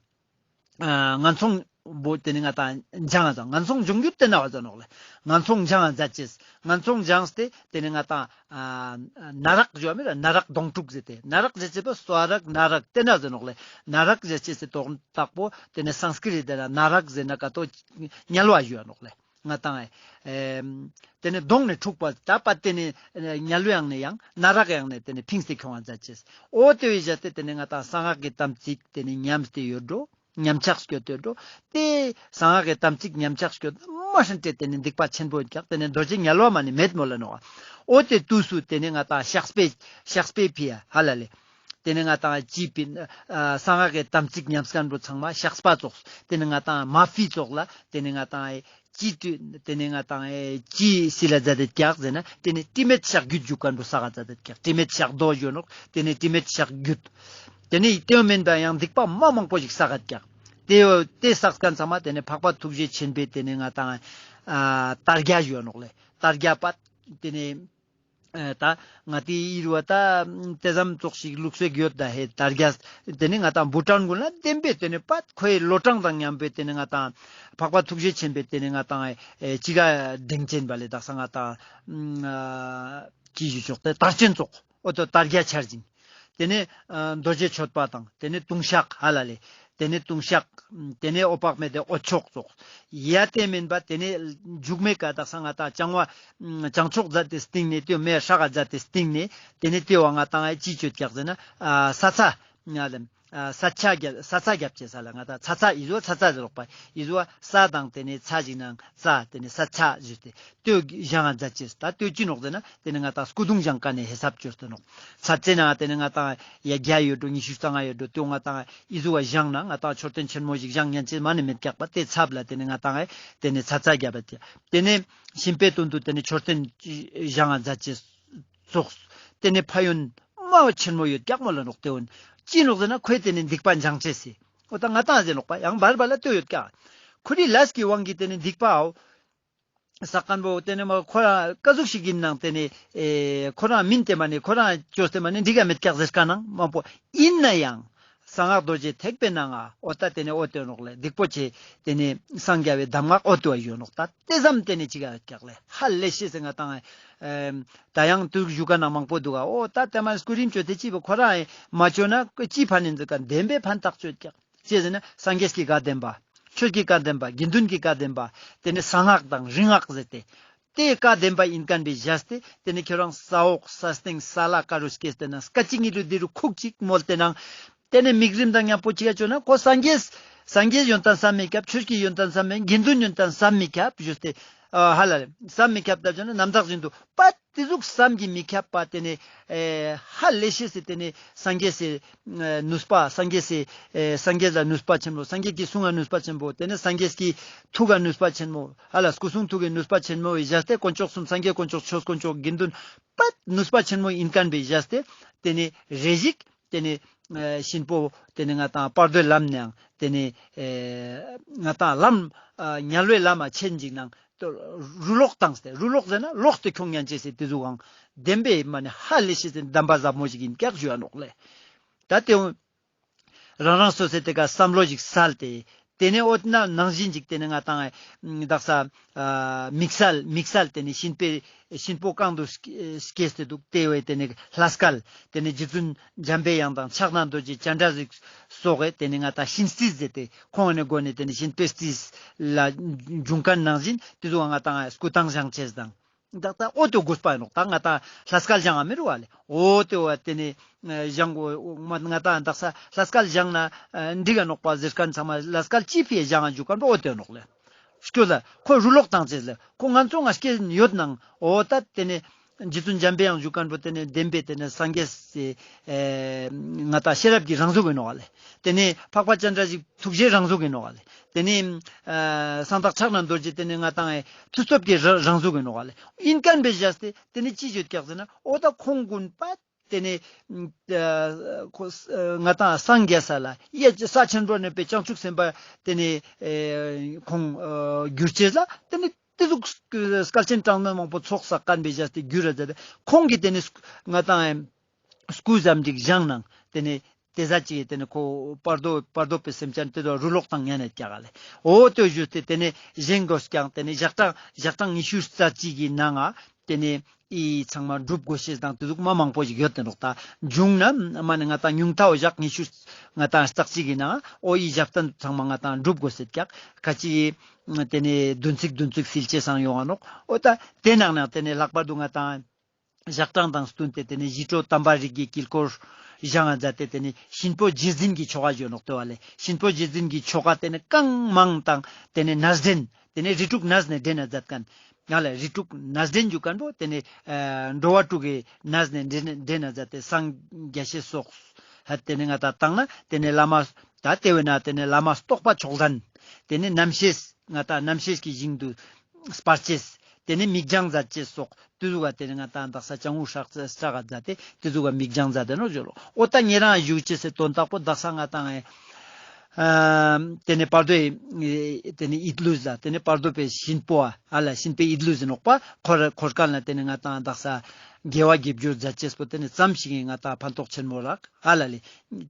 ཨ་ངན་སོང་བོ་དེ་ནས་ང་ཏང་སྦྱང་ང་ཟ། ངན་སོང་སྦྱོང་རྒྱུ་དེ་ན་བ་ཟ་ནོག་ལེ། ངན་སོང་སྦྱང་ང་མཛད་ཅེས། ངན་སོང་སྦྱངས་ཏེ་དེ་ནས་ང་ཏང་ཨ་ནརག་ཞུ་བ་མེད་ལ། ནརག་དོང་སྤྲུགས་ཟེར་ཏེ། ནརག་ཟེར་ཅེས་པོ་སྭ་རཀ་ནརག་དེ་ན་ཟ་ནོག་ལེ། ནརག་ཟེར་ཅེས་སི་དོན་དག་པོ་དེ་ནས་སཾསྐྲྀཏ་དེ་ན་ནརག་ཟེར་ན་ཀ་ཏོ་དམྱལ་བ་ཞུ་བ་ནོག་ལེ། ང་ཏང་ཨེ་དེ་ནས་དོང་ནས་འཁྲུགས་པ་ད་པ་དེ་ནས་དམྱལ་བའི་ཡང་ནས་ཡང་ནརག་ཡང་ནས་དེ་ནས་ཕིངས་ཏེ་ཁྱོང་ང་མཛད་ཅེས། འོ་དེ་བས་བཞག་སྟེ་དེ་ནས་ང་ཏང་གསང་སྔགས་ཀྱི་དམ་ཚིག་དེ་ནས་ཉམས་ཏེ་ཡོད་འགྲོ། ཉམས་ཆག་སྐྱོད་དེ་འགྲོ། དེ་གསང་སྔགས་ཀྱི་དམ་ཚིག་ཉམས་ཆག་སྐྱོད་མ་ཧྲན་ཏེ་དེ་ནས་སྡིག་པ་ཆེན་པོ་ཡོད་ཀྱག་དེ་ནས་རྡོ་རྗེ་དམྱལ་བ་མ་ནི་མེད་མོ་ལ་ནོག་འོ་དེ་དུས་སུ་དེ་ནས་ང་ཏང་བཤགས་པའི་བཤགས་པའི་ཕི་ཡ་ཧ་ལ་ལེ། དེ་ནས་ང་ཏང་ཅི་པིན་ཨ་གསང་སྔགས་ཀྱི་དམ་ཚིག་ཉམས་མཁན་པོ་ཚང་མ་བཤགས་པ་ཙོགས། དེ་ནས་ང་ཏང་མ་ཕི་ཙོགས་ལ་དེ་ནས་ང་ཏང་ཨེ་ཅི་དུ་དེ་ནས་ང་ཏང་ཨེ་ཅི་སི་ལ་མཛད་དེ་ཀྱག་ཟེར་ན་དེ་ནས་དྲི་མེད་བཤགས་རྒྱུད་འཇུག་མཁན་པོ་བསགས་མཛད་དེ་ཀྱག་དྲི་མེད་བཤགས་རྡོ་ཞུ་ནོག་དེ་ནས་དྲི་མེད་བཤགས་རྒྱུད། དེ་ནས་དེའོ་མེན་པ་ཡང་སྡིག་པ་མ་མང་པོ་ཞིག་བསགས་ཀྱག་དེའོ་དེ་བསགས་མཁན་ཚང་མ་དེ་ནས་འཕགས་པ་ཐུགས་རྗེ་ཆེན་པོའི་དེ་ནས་ང་ཏང་ཨ་དར་རྒྱས་ཞུ་ནོག་ལེ། དར་རྒྱས་པ་དེ་ནས་ཨ་ད་ང་ཏི་ཨི་རུ་བ་ད་དེ་ཙམ་ཙོགས་ཤིག་ལུགས་སྲོལ་ཡོད་ད་ཧེ་དར་རྒྱས། དེ་ནས་ང་ཏང་བྷུ་ཊན་ཀུན་ལ་བདེན་པའི་དེ་ནས་པད་ཁོའི་ལོ་གྲངས་དང་མཉམ་པའི་དེ་ནས་ང་ཏང་འཕགས་པ་ཐུགས་རྗེ་ཆེན་པོའི་དེ་ནས་ང་ཏང་ཨེ་ཅི་ག་དྲིན་ཅན་པ་ལེ་དག་ས་ང་ཏང་ཨ་ཅི་ཞུ་ཆོག་དེ་དར་ཅན་ཙོགས། འོ་དོ་དར་རྒྱས་འཆར་ཅིང་། དེ་ནས་ཨ་རྡོ་རྗེ་གཅོད་པ་དང་དེ་ནས་ལྟུང་བཤགས་ཧ་ལ་ལེ། དེ་ནས་ལྟུང་བཤགས། དེ་ནས་འོད་དཔག་མེད་དེ་འོད་མཆོག་ཙོགས། ཡ་དེ་མེན་པ་དེ་ནས་མཇུག་མའི་ཀ་དག་ས་ང་ཏང་བྱང་བ་བྱང་ཆུབ་མཛད་དེ་སྟིང་ནས་དེ་མེ་སྲེག་ག་མཛད་དེ་སྟིང་ནས་དེ་ནས་དེ་བ་ང་ཏང་ཨེ་ཅི་གཅོད་ཀྱག་ཟེར་ན་ཨ་ས་ཚ་ང་ལེ། ཨ་ས་ཆ་རྒྱབ་ས་ཚ་རྒྱབ་ཅེས་ལ་ང་ཏང་ཚ་ཚ་ཨི་ཟུ་ཚ་ཚ་ཟེར་རོག་པ་ཨི་ཟུ་ས་དང་དེ་ནས་ཚ་ཞིག་ནང་ས་དེ་ནས་ས་ཚ་ཟེར་ཏེ། ལྟོས་བཞེངས་ང་མཛད་ཅེས། ད་ལྟོས་ཅི་ནོག་ཟེར་ན་དེ་ནས་ང་ཏང་སྐུ་གདུང་བཞེངས་ཀ་ནས་ཧེ་སབ་བཅོས་ཏེ་ནོག་ཚ་ཚེ་ན་དེ་ནས་ང་ཏང་ཡ་བརྒྱ་ཡོད་འགྲོ་ཉི་ཤུ་རྩ་ལྔ་ཡོད་འགྲོ་ལྟོས་ང་ཏང་ཨི་ཟུ་བ་བཞེངས་ན་ང་ཏང་མཆོད་རྟེན་ཆེན་མོ་ཞིག་བཞེངས་ཉན་ཅེས་མ་ནི་མེད་ཀྱག་པ་དེ་ཚབ་ལ་དེ་ནས་ང་ཏང་དེ་ནས་ཚ་ཚ་རྒྱབ་པ་དེ་དེ་ནས་གཤིན་པོའི་དོན་དུ་དེ་ནས་མཆོད་རྟེན་བཞེངས་ང་མཛད་ཅེས་ཙོགས། དེ་ནས་ཕན་ཡོན་མ་བ་ཆེན་མོ་ཡོད་ཀྱག་མོ་ལ་ནོག་དེ་འོན་ཅི་ནོག་ཟེར་ན་ཁོས་དེ་ནས་སྡིག་པ་འཇང་ཅེས་སི། འོ་ད་ང་ཏང་ཟེར་ནོག་པ་ཡང་བར་བར་ལ་ལྟོས་ཡོད་ཀྱག་ཁོ་རི་ལས་ཀྱི་དབང་གིས་དེ་ནས་སྡིག་པའོ། ས་ཀན་པོ་དེ་ནས་མ་ཁོ་རང་ཀ་ཟུག་ཞིག་ཡིན་ནང་དེ་ནས་ཨེ་ཁོ་རང་མིན་ཏེ་མ་ནི་ཁོ་རང་བཅོས་ཏེ་མ་ནི་འགྲིག་ག་མེད་ཀྱག་ཟེར་ཀ་ནང་མང་པོ་ཡིན་ན་ཡང་གསང་སྔགས་རྡོ་རྗེ་ཐེག་པའི་ནང་ང་འོ་ད་དེ་ནས་འོ་དེ་ནོག་ལེ་སྡིག་པོ་ཆེ་དེ་ནས་སངས་རྒྱ་བའི་གདམས་ངག་འོ་དེ་བ་ཡོད་ནོག་ད་དེ་ཙམ་དེ་ནས་ཅི་ག་ཡོད་ཀྱག་ལེ་ཧ་ལས་ཤེས་ཟེར་ང་ཏང་ཨེ་ད་ཡང་དུག་ཞུ་ཀ་ནང་མང་པོ་འདུག་ག་འོ་ད་དེ་མ་སྐུ་རིམ་བཅོས་ཏེ་ཅི་བ་ཁོ་རང་ཨེ་མ་བཅོས་ན་ཅི་ཕན་ཡིན་ཟེར་ཀ་བདེན་པའི་ཕན་ཐག་ཆོད་ཀྱག་ཅི་ཟེར་ན་སངས་རྒྱས་ཀྱི་བཀའ་བདེན་པ། ཆོས་ཀྱི་བཀའ་བདེན་པ། དགེ་འདུན་གྱི་བཀའ་བདེན་པ། དེ་ནས་གསང་སྔགས་དང་རིག་སྔགས་ཟེར་ཏེ། དེ་བཀའ་བདེན་པ་ཡིན་མཁན་པའི་བཞག་སྟེ་དེ་ནས་ཁྱོད་རང་ས་འོག་ས་སྟེང་ས་བླ་ཀ་རུ་སྐྱེས་ཏེ་ན་སྐད་ཅིག་ཉིད་དུ་འདི་རུ་ཁུག་ཅིག་མོལ་ཏེ་ནང་། དེ་ནས་དམིགས་རིམ་དང་མཉམ་པོ་ཅི་ག་བཅོས་ན་ཁོ་སངས་རྒྱས། སངས་རྒྱས་ཡོན་ཏན་བསམ་མི་ཁྱབ། ཆོས་ཀྱི་ཡོན་ཏན་བསམ་མི་དགེ་འདུན་ཡོན་ཏན་བསམ་མི་ཁྱབ་ཞུས་ཏེ། ཨ་ཧ་ལ་ལེ་བསམ་མི་ཁྱབ་ད་བཅོས་ན་ནམ་ཟླ་བཞིན་དུ་པད། དེ་ཟུག་བསམ་གྱིས་མི་ཁྱབ་པ་དེ་ནས་ཨེ་ཧ་ལས་ཤེས་སི་དེ་ནས་སངས་རྒྱས་སི་ཨེ་ནུས་པ་སངས་རྒྱས་སི་ཨེ་སངས་རྒྱས་ལ་ནུས་པ་ཆེན་པོ་སངས་རྒྱས་ཀྱི་གསུང་ང་ནུས་པ་ཆེན་པོ་དེ་ནས་སངས་རྒྱས་ཀྱི་ཐུགས་ཀ་ནུས་པ་ཆེན་མོ་ཧ་ལ་སྐུ་གསུང་ཐུགས་ཀྱི་ནུས་པ་ཆེན་མོ་བའི་བཞག་སྟེ་དཀོན་མཆོག་གསུམ་སངས་རྒྱས་དཀོན་མཆོག་ཆོས་དཀོན་མཆོག་དགེ་འདུན་པད་ནུས་པ་ཆེན་མོ་ཡིན་མཁན་པའི་བཞག་སྟེ་དེ་ནས་རེ་ཞིག་དེ་ནས་ཨེ་གཤིན་པོ་དེ་ནས་ང་ཏང་བར་དོའི་ལམ་ནའང་དེ་ནས་ཨེ་ང་ཏང་ལམ་ཨ་དམྱལ་བའི་ལམ་མ་ཆེན་ཅིག་ནང་རུ་ལོག་བཏང་སྟེ་རུ་ལོག་ཟེར་ན་ལོག་སྟེ་ཁྱོང་ཉན་ཅེས་སི་དེ་ཟུག་གང་བདེན་པའི་མ་ནི་ཧ་ལས་ཤེས་སི་གདམས་པ་ཟབ་མོ་ཞིག་ཡིན་ཀྱག་ཞུ་ཡ་ནོག་ལེ། ད་དེ་འོ་རང་རང་སོ་སོའི་དེ་ཀ་བསམ་བློ་ཞིག་སལ་ཏེ་ ཏེ་ནེ་འོ་ན་ནང་བཞིན་ཅིག་ཏེ་ནེ་ང་ཏང་ཨེ་དག་ས་ཨ་དམིགས་བསལ་དམིགས་བསལ་ཏེ་ནེ་གཤིན་པོའི་གཤིན་པོ་གང་དུ་སྐྱེས་ཏེ་འདུག་ཏེ་བས་ཏེ་ནེ་ལྷ་སྐལ་ཏེ་ནེ་རྗེ་བཙུན་འཇམ་པའི་དབྱངས་དང་ཕྱག་ན་རྡོ་རྗེ་སྤྱན་རས་གཟིགས་སོགས་ཏེ་ནེ་ང་ཏང་གཤིན་རྩིས་ཟེར་ཏེ་ཁོང་ནེ་སྒོ་ནེ་ཏེ་ནེ་གཤིན་པོའི་རྩིས་ལ་འབྱུང་ཁན་ནང་བཞིན་ཏེ་ཚོ་ང་ཏང་སྐུ་ཐང་བཞེངས་ཅེས་དང་། ད་ལྟ་འོ་ཏེ་དགོས་པ་ཡིན་ནོག་ད་ང་ཏང་ལྷ་སྐལ་བཞེངས་ཨ་མི་རུ་བ་ལེ། འོ་ཏེ་བ་ཏེ་ནེ་ཨ་བཞེངས་དགོས་མ་ང་ཏང་དག་ས་ལྷ་སྐལ་བཞེངས་ན་ཨ་འགྲིག་ག་ནོག་པ་ཟེར་ཁན་ཚང་མ་ལྷ་སྐལ་ཅི་ཕིའ་བཞེངས་ཨ་འཇུག་ཁན་པོ་འོ་ཏེ་ནོག་ལེ། སྐྱོ་ལ་ཁོ་རུ་ལོག་བཏང་ཅེས་ལེ། ཁོ་ང་ཚོ་ང་སྐྱེ་ཡོད་ནང་འོ་ད་ཏེ་ནེ་རྗེ་བཙུན་འཇམ་པའི་དབྱངས་འཇུག་ཁན་པོ་ཏེ་ནེ་བདེན་པའི་ཏེ་ནེ་སངས་རྒྱས་སི་ཨེ་ང་ཏང་ཤེས་རབ་ཀྱི་རང་གཟུགས་ཡིན་ནོག་ལེ། ཏེ་ནེ་འཕགས་པ་སྤྱན་རས་གཟིགས་ཐུགས་རྗེའི་རང་གཟུགས་ཡིན་ནོག་ལེ། ཏེ་ནེ་ཨ་གསང་བདག་ཕྱག་ན་རྡོ་རྗེ་ཏེ་ནེ་ང་ཏང་ཨེ་མཐུ་སྟོབས་ཀྱི་ར་རང་གཟུགས་ཡིན་ནོག་ལེ། ཡིན་ཁན་པའི་བཞག་སྟེ་ཏེ་ནེ་ཅི་བརྗོད་ཀྱག་ཟེར་ན་འོ་ད་ཁོང་གུན་པ་ཏེ་ནེ་ཨ་ཁོ་ང་ཏང་སངས་རྒྱས་ས་ལ་ཡ་ས་ཆེན་པོ་ནེ་པའི་བྱང་ཆུབ་སེམས་དཔའ་ཏེ་ནེ་ཨེ་ཁོང་ཨ་གྱུར་ཅེས་ལ་ཏེ་ནེ་ཏེ་ཟུག་སྐལ་ཆེན་གྲངས་མེད་མང་པོ་ཚོགས་བསགས་ཁན་པའི་བཞག་སྟེ་གྱུར་ར་མཛད་དེ་ཁོང་གི་ཏེ་ནེ་ང་ཏང་ཨེ་སྐུ་ཙམ་ཅིག་བཞེངས་ནང་ཏེ་ནེ་ཏེ་ཟ་ཅིག་ཏེ་ནེ་ཁོ་བར་དོ་བར་དོ་པའི་སེམས་ཅན་ཏེ་ཚོ་རུ་ལོག་བཏང་ཉན་ནེ་ཀྱག་ལེ། འོ་ཏེ་ཞུས་ཏེ་ཏེ་ནེ་བཞེངས་དགོས་ཀྱང་ཏེ་ནེ་ཞག་གྲངས་ཞག་གྲངས་ཉི་ཤུ་རྩ་གཅིག་གི་ནང་ང་ཏེ་ནེ་ཨི་ཚང་མ་འགྲུབ་དགོས་ཤེས་དང་ཏེ་ཟུག་མ་མང་པོ་ཞིག་ཡོད་དེ་ནོག་ད་འབྱུང་ན་མ་ནེ་ང་ཏང་ཉུང་མཐའ་བོ་ཞག་ཉི་ཤུ་ང་ཏང་རྩ་གཅིག་གི་ནང་འོ་ཨི་ཞབས་བརྟན་ཚང་མ་ང་ཏང་འགྲུབ་དགོས་ཤེས་ཀྱག་ཁ་ཅིག་ཏེ་ནེ་བདུན་ཚིགས་བདུན་ཚིགས་སིལ་ཅེས་སང་ཡོང་ང་ནོག་འོ་ད་ཏེ་ནང་ནེ་ཏེ་ནེ་ལྷག་པར་དུ་ང་ཏང་ཞག་གྲངས་དང་བསྟུན་ཏེ་ཏེ་ནེ་ཞི་ཁྲོ་དམ་པ་རིགས་ཀྱི་དཀྱིལ་འཁོར་བཞེངས་ང་མཛད་དེ་ཏེ་ནེ་གཤིན་པོ་རྗེས་འཛིན་གྱི་ཆོ་ག་ཞུ་ནོག་ཏེ་བ་ལེ། གཤིན་པོ་རྗེས་འཛིན་གྱི་ཆོ་ག་ཏེ་ནེ་གང་མང་དང་ཏེ་ནེ་ནས་འདྲེན་ཏེ་ནེ་རིགས་དྲུག་ནས་ནེ་འདྲེན་ན་མཛད་ཁན་ང་ལ་རིགས་དྲུག་ནས་འདྲེན་ཞུ་ཁན་པོ་ཏེ་ནེ་ཨ་འགྲོ་བ་དྲུག་གི་ནས་ནེ་འདྲེན་འདྲེན་ན་མཛད་དེ་སངས་རྒྱས་ཤེས་སོགས་ཧ་ཏེ་ནེ་ང་ཏང་བཏང་ན་ཏེ་ནེ་བླ་མ་ད་ཏེ་བས་ན་ཏེ་ནེ་བླ་མ་རྟོགས་པ་མཆོག་ལྡན་ཏེ་ནེ་རྣམ་ཤེས་ང་ཏང་རྣམ་ཤེས་ཀྱི་ཞིང་དུ་སྤར་ཅེས། ཏེ་ནེ་མིག་རྒྱང་མཛད་ཅེས་སོགས་ཏེ་ཟུག་ག་ཏེ་ནེ་ང་ཏང་དག་ས་ལྕང་གུ་སྲེག་སྲེག་ག་མཛད་དེ་ཏེ་ཟུག་ག་མིག་རྒྱང་མཛད་དེ་ནོག་ཞུ་ལོ། འོ་ད་ཉེ་རང་བཞུགས་ཅེས་སི་དོན་དག་པོ་དག་ས་ང་ཏང་ཨེ་ཨ་ཏེ་ནེ་བར་དོའི་ཨེ་ཏེ་ནེ་ཡིད་ལུས་ལ་ཏེ་ནེ་བར་དོ་པའི་གཤིན་པོ་ཨ་ལ་གཤིན་པོའི་ཡིད་ལུས་ཟེར་ནོག་པ་འཁོར་འཁོར་ཁན་ལ་ཏེ་ནེ་ང་ཏང་དག་ས་དགེ་བ་དགེ་སྦྱོར་མཛད་ཅེས་པོ་ཏེ་ནེ་ཙམ་ཞིག་གི་ང་ཏང་ཕན་ཐོགས་ཆེན་མོ་རག་ཨ་ལ་ལེ།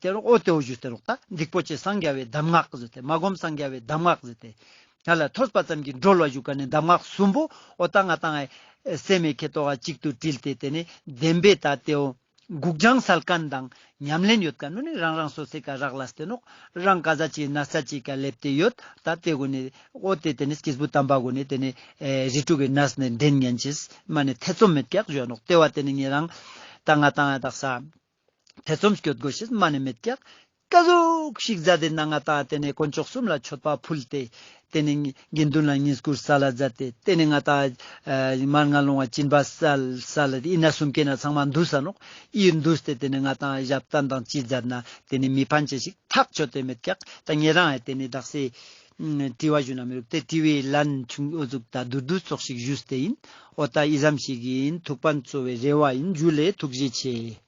ཏེ་རུ་འོ་ཏེ་བོ་ཞུས་ཏེ་རོག་ད་སྡིག་པོ་ཆེ་སངས་རྒྱ་བའི་གདམས་ངག་ཟེར་ཏེ་མ་སྒོམ་སངས་རྒྱ་བའི་གདམས་ངག་ཟེར་ཏེ། ང་ལ་ཐོས་པ་ཙམ་གྱིས་གྲོལ་བ་ཞུ་ཁན་ནི་གདམས་ངག་གསུམ་པོ་འོ་ད་ང་ཏང་ཨེ་སེམས་མེད་ཁེ་ཏོག་ག་གཅིག་ཏུ་དྲིལ་ཏེ་ཏེ་ནེ་བདེན་པའི་ད་ཏེའོ་འགུགས་སྦྱང་སལ་ཁན་དང་ཉམས་ལེན་ཡོད་ཁན་ནི་རང་རང་སོ་སོའི་ཀ་རག་ལས་ཏེ་ནོག་རང་ཀ་ཟ་ཅིག་ན་ས་ཅིག་ཀ་ལེབས་ཏེ་ཡོད་ད་ཏེ་གུན་ནི་འོ་ཏེ་ཏེ་ནེ་སྐྱེས་བུ་དམ་པ་གུན་ནི་ཏེ་ནེ་ཨེ་རིགས་དྲུག་གི་ནས་ནེ་འདྲེན་ཉན་ཅེས་མ་ནེ་ཐེ་ཚོམ་མེད་ཀྱག་ཞུ་ནོག་ཏེ་བ་ཏེ་ནེ་ཉེ་རང་ད་ང་ཏང་ཨེ་དག་ས། ཐེ་ཚོམ་སྐྱོད་དགོས་ཤེས་མ་ནེ་མེད་ཀྱག་ཀ་ཟུག་ཤིག་མཛད་དེ་ན་ང་ཏང་ཏེ་ནེ་དཀོན་མཆོག་གསུམ་ལ་མཆོད་པ་ཕུལ་ཏེ་ཏེ་ནེ་དགེ་འདུན་ལ་བསྙེན་བཀུར་སལ་ལ་མཛད་དེ་ཏེ་ནེ་ང་ཏང་ཨ་མར་ངན་སློང་བ་སྦྱིན་པ་སལ་སལ་ལ་ཨི་ན་གསུམ་ཀའི་ནང་ཚང་མ་འདུས་ས་ནོག་ཨི་འདུས་ཏེ་ཏེ་ནེ་ང་ཏང་ཞབས་བརྟན་དང་ཅི་མཛད་ན་ཏེ་ནེ་མི་ཕན་ཅེས་ཤིག་ཐག་ཆོད་དེ་མེད་ཀྱག་ད་ཉེ་རང་ཨེ་ཏེ་ནེ་དག་ས་དྲི་བ་ཞུ་ན་མི་རུག་ཏེ་དྲི་བའི་ལན་ཆུང་འོ་ཟུག་ད་དུར་དུར་ཙོགས་ཤིག་ཞུས་ཏེ་ཡིན། འོ་ད་ཨི་ཙམ་ཞིག་ཡིན། ཐུགས་ཕན་གསོ་བའི་རེ་བ་ཡིན། འཇུ་ལེ། ཐུགས་རྗེ་ཆེ།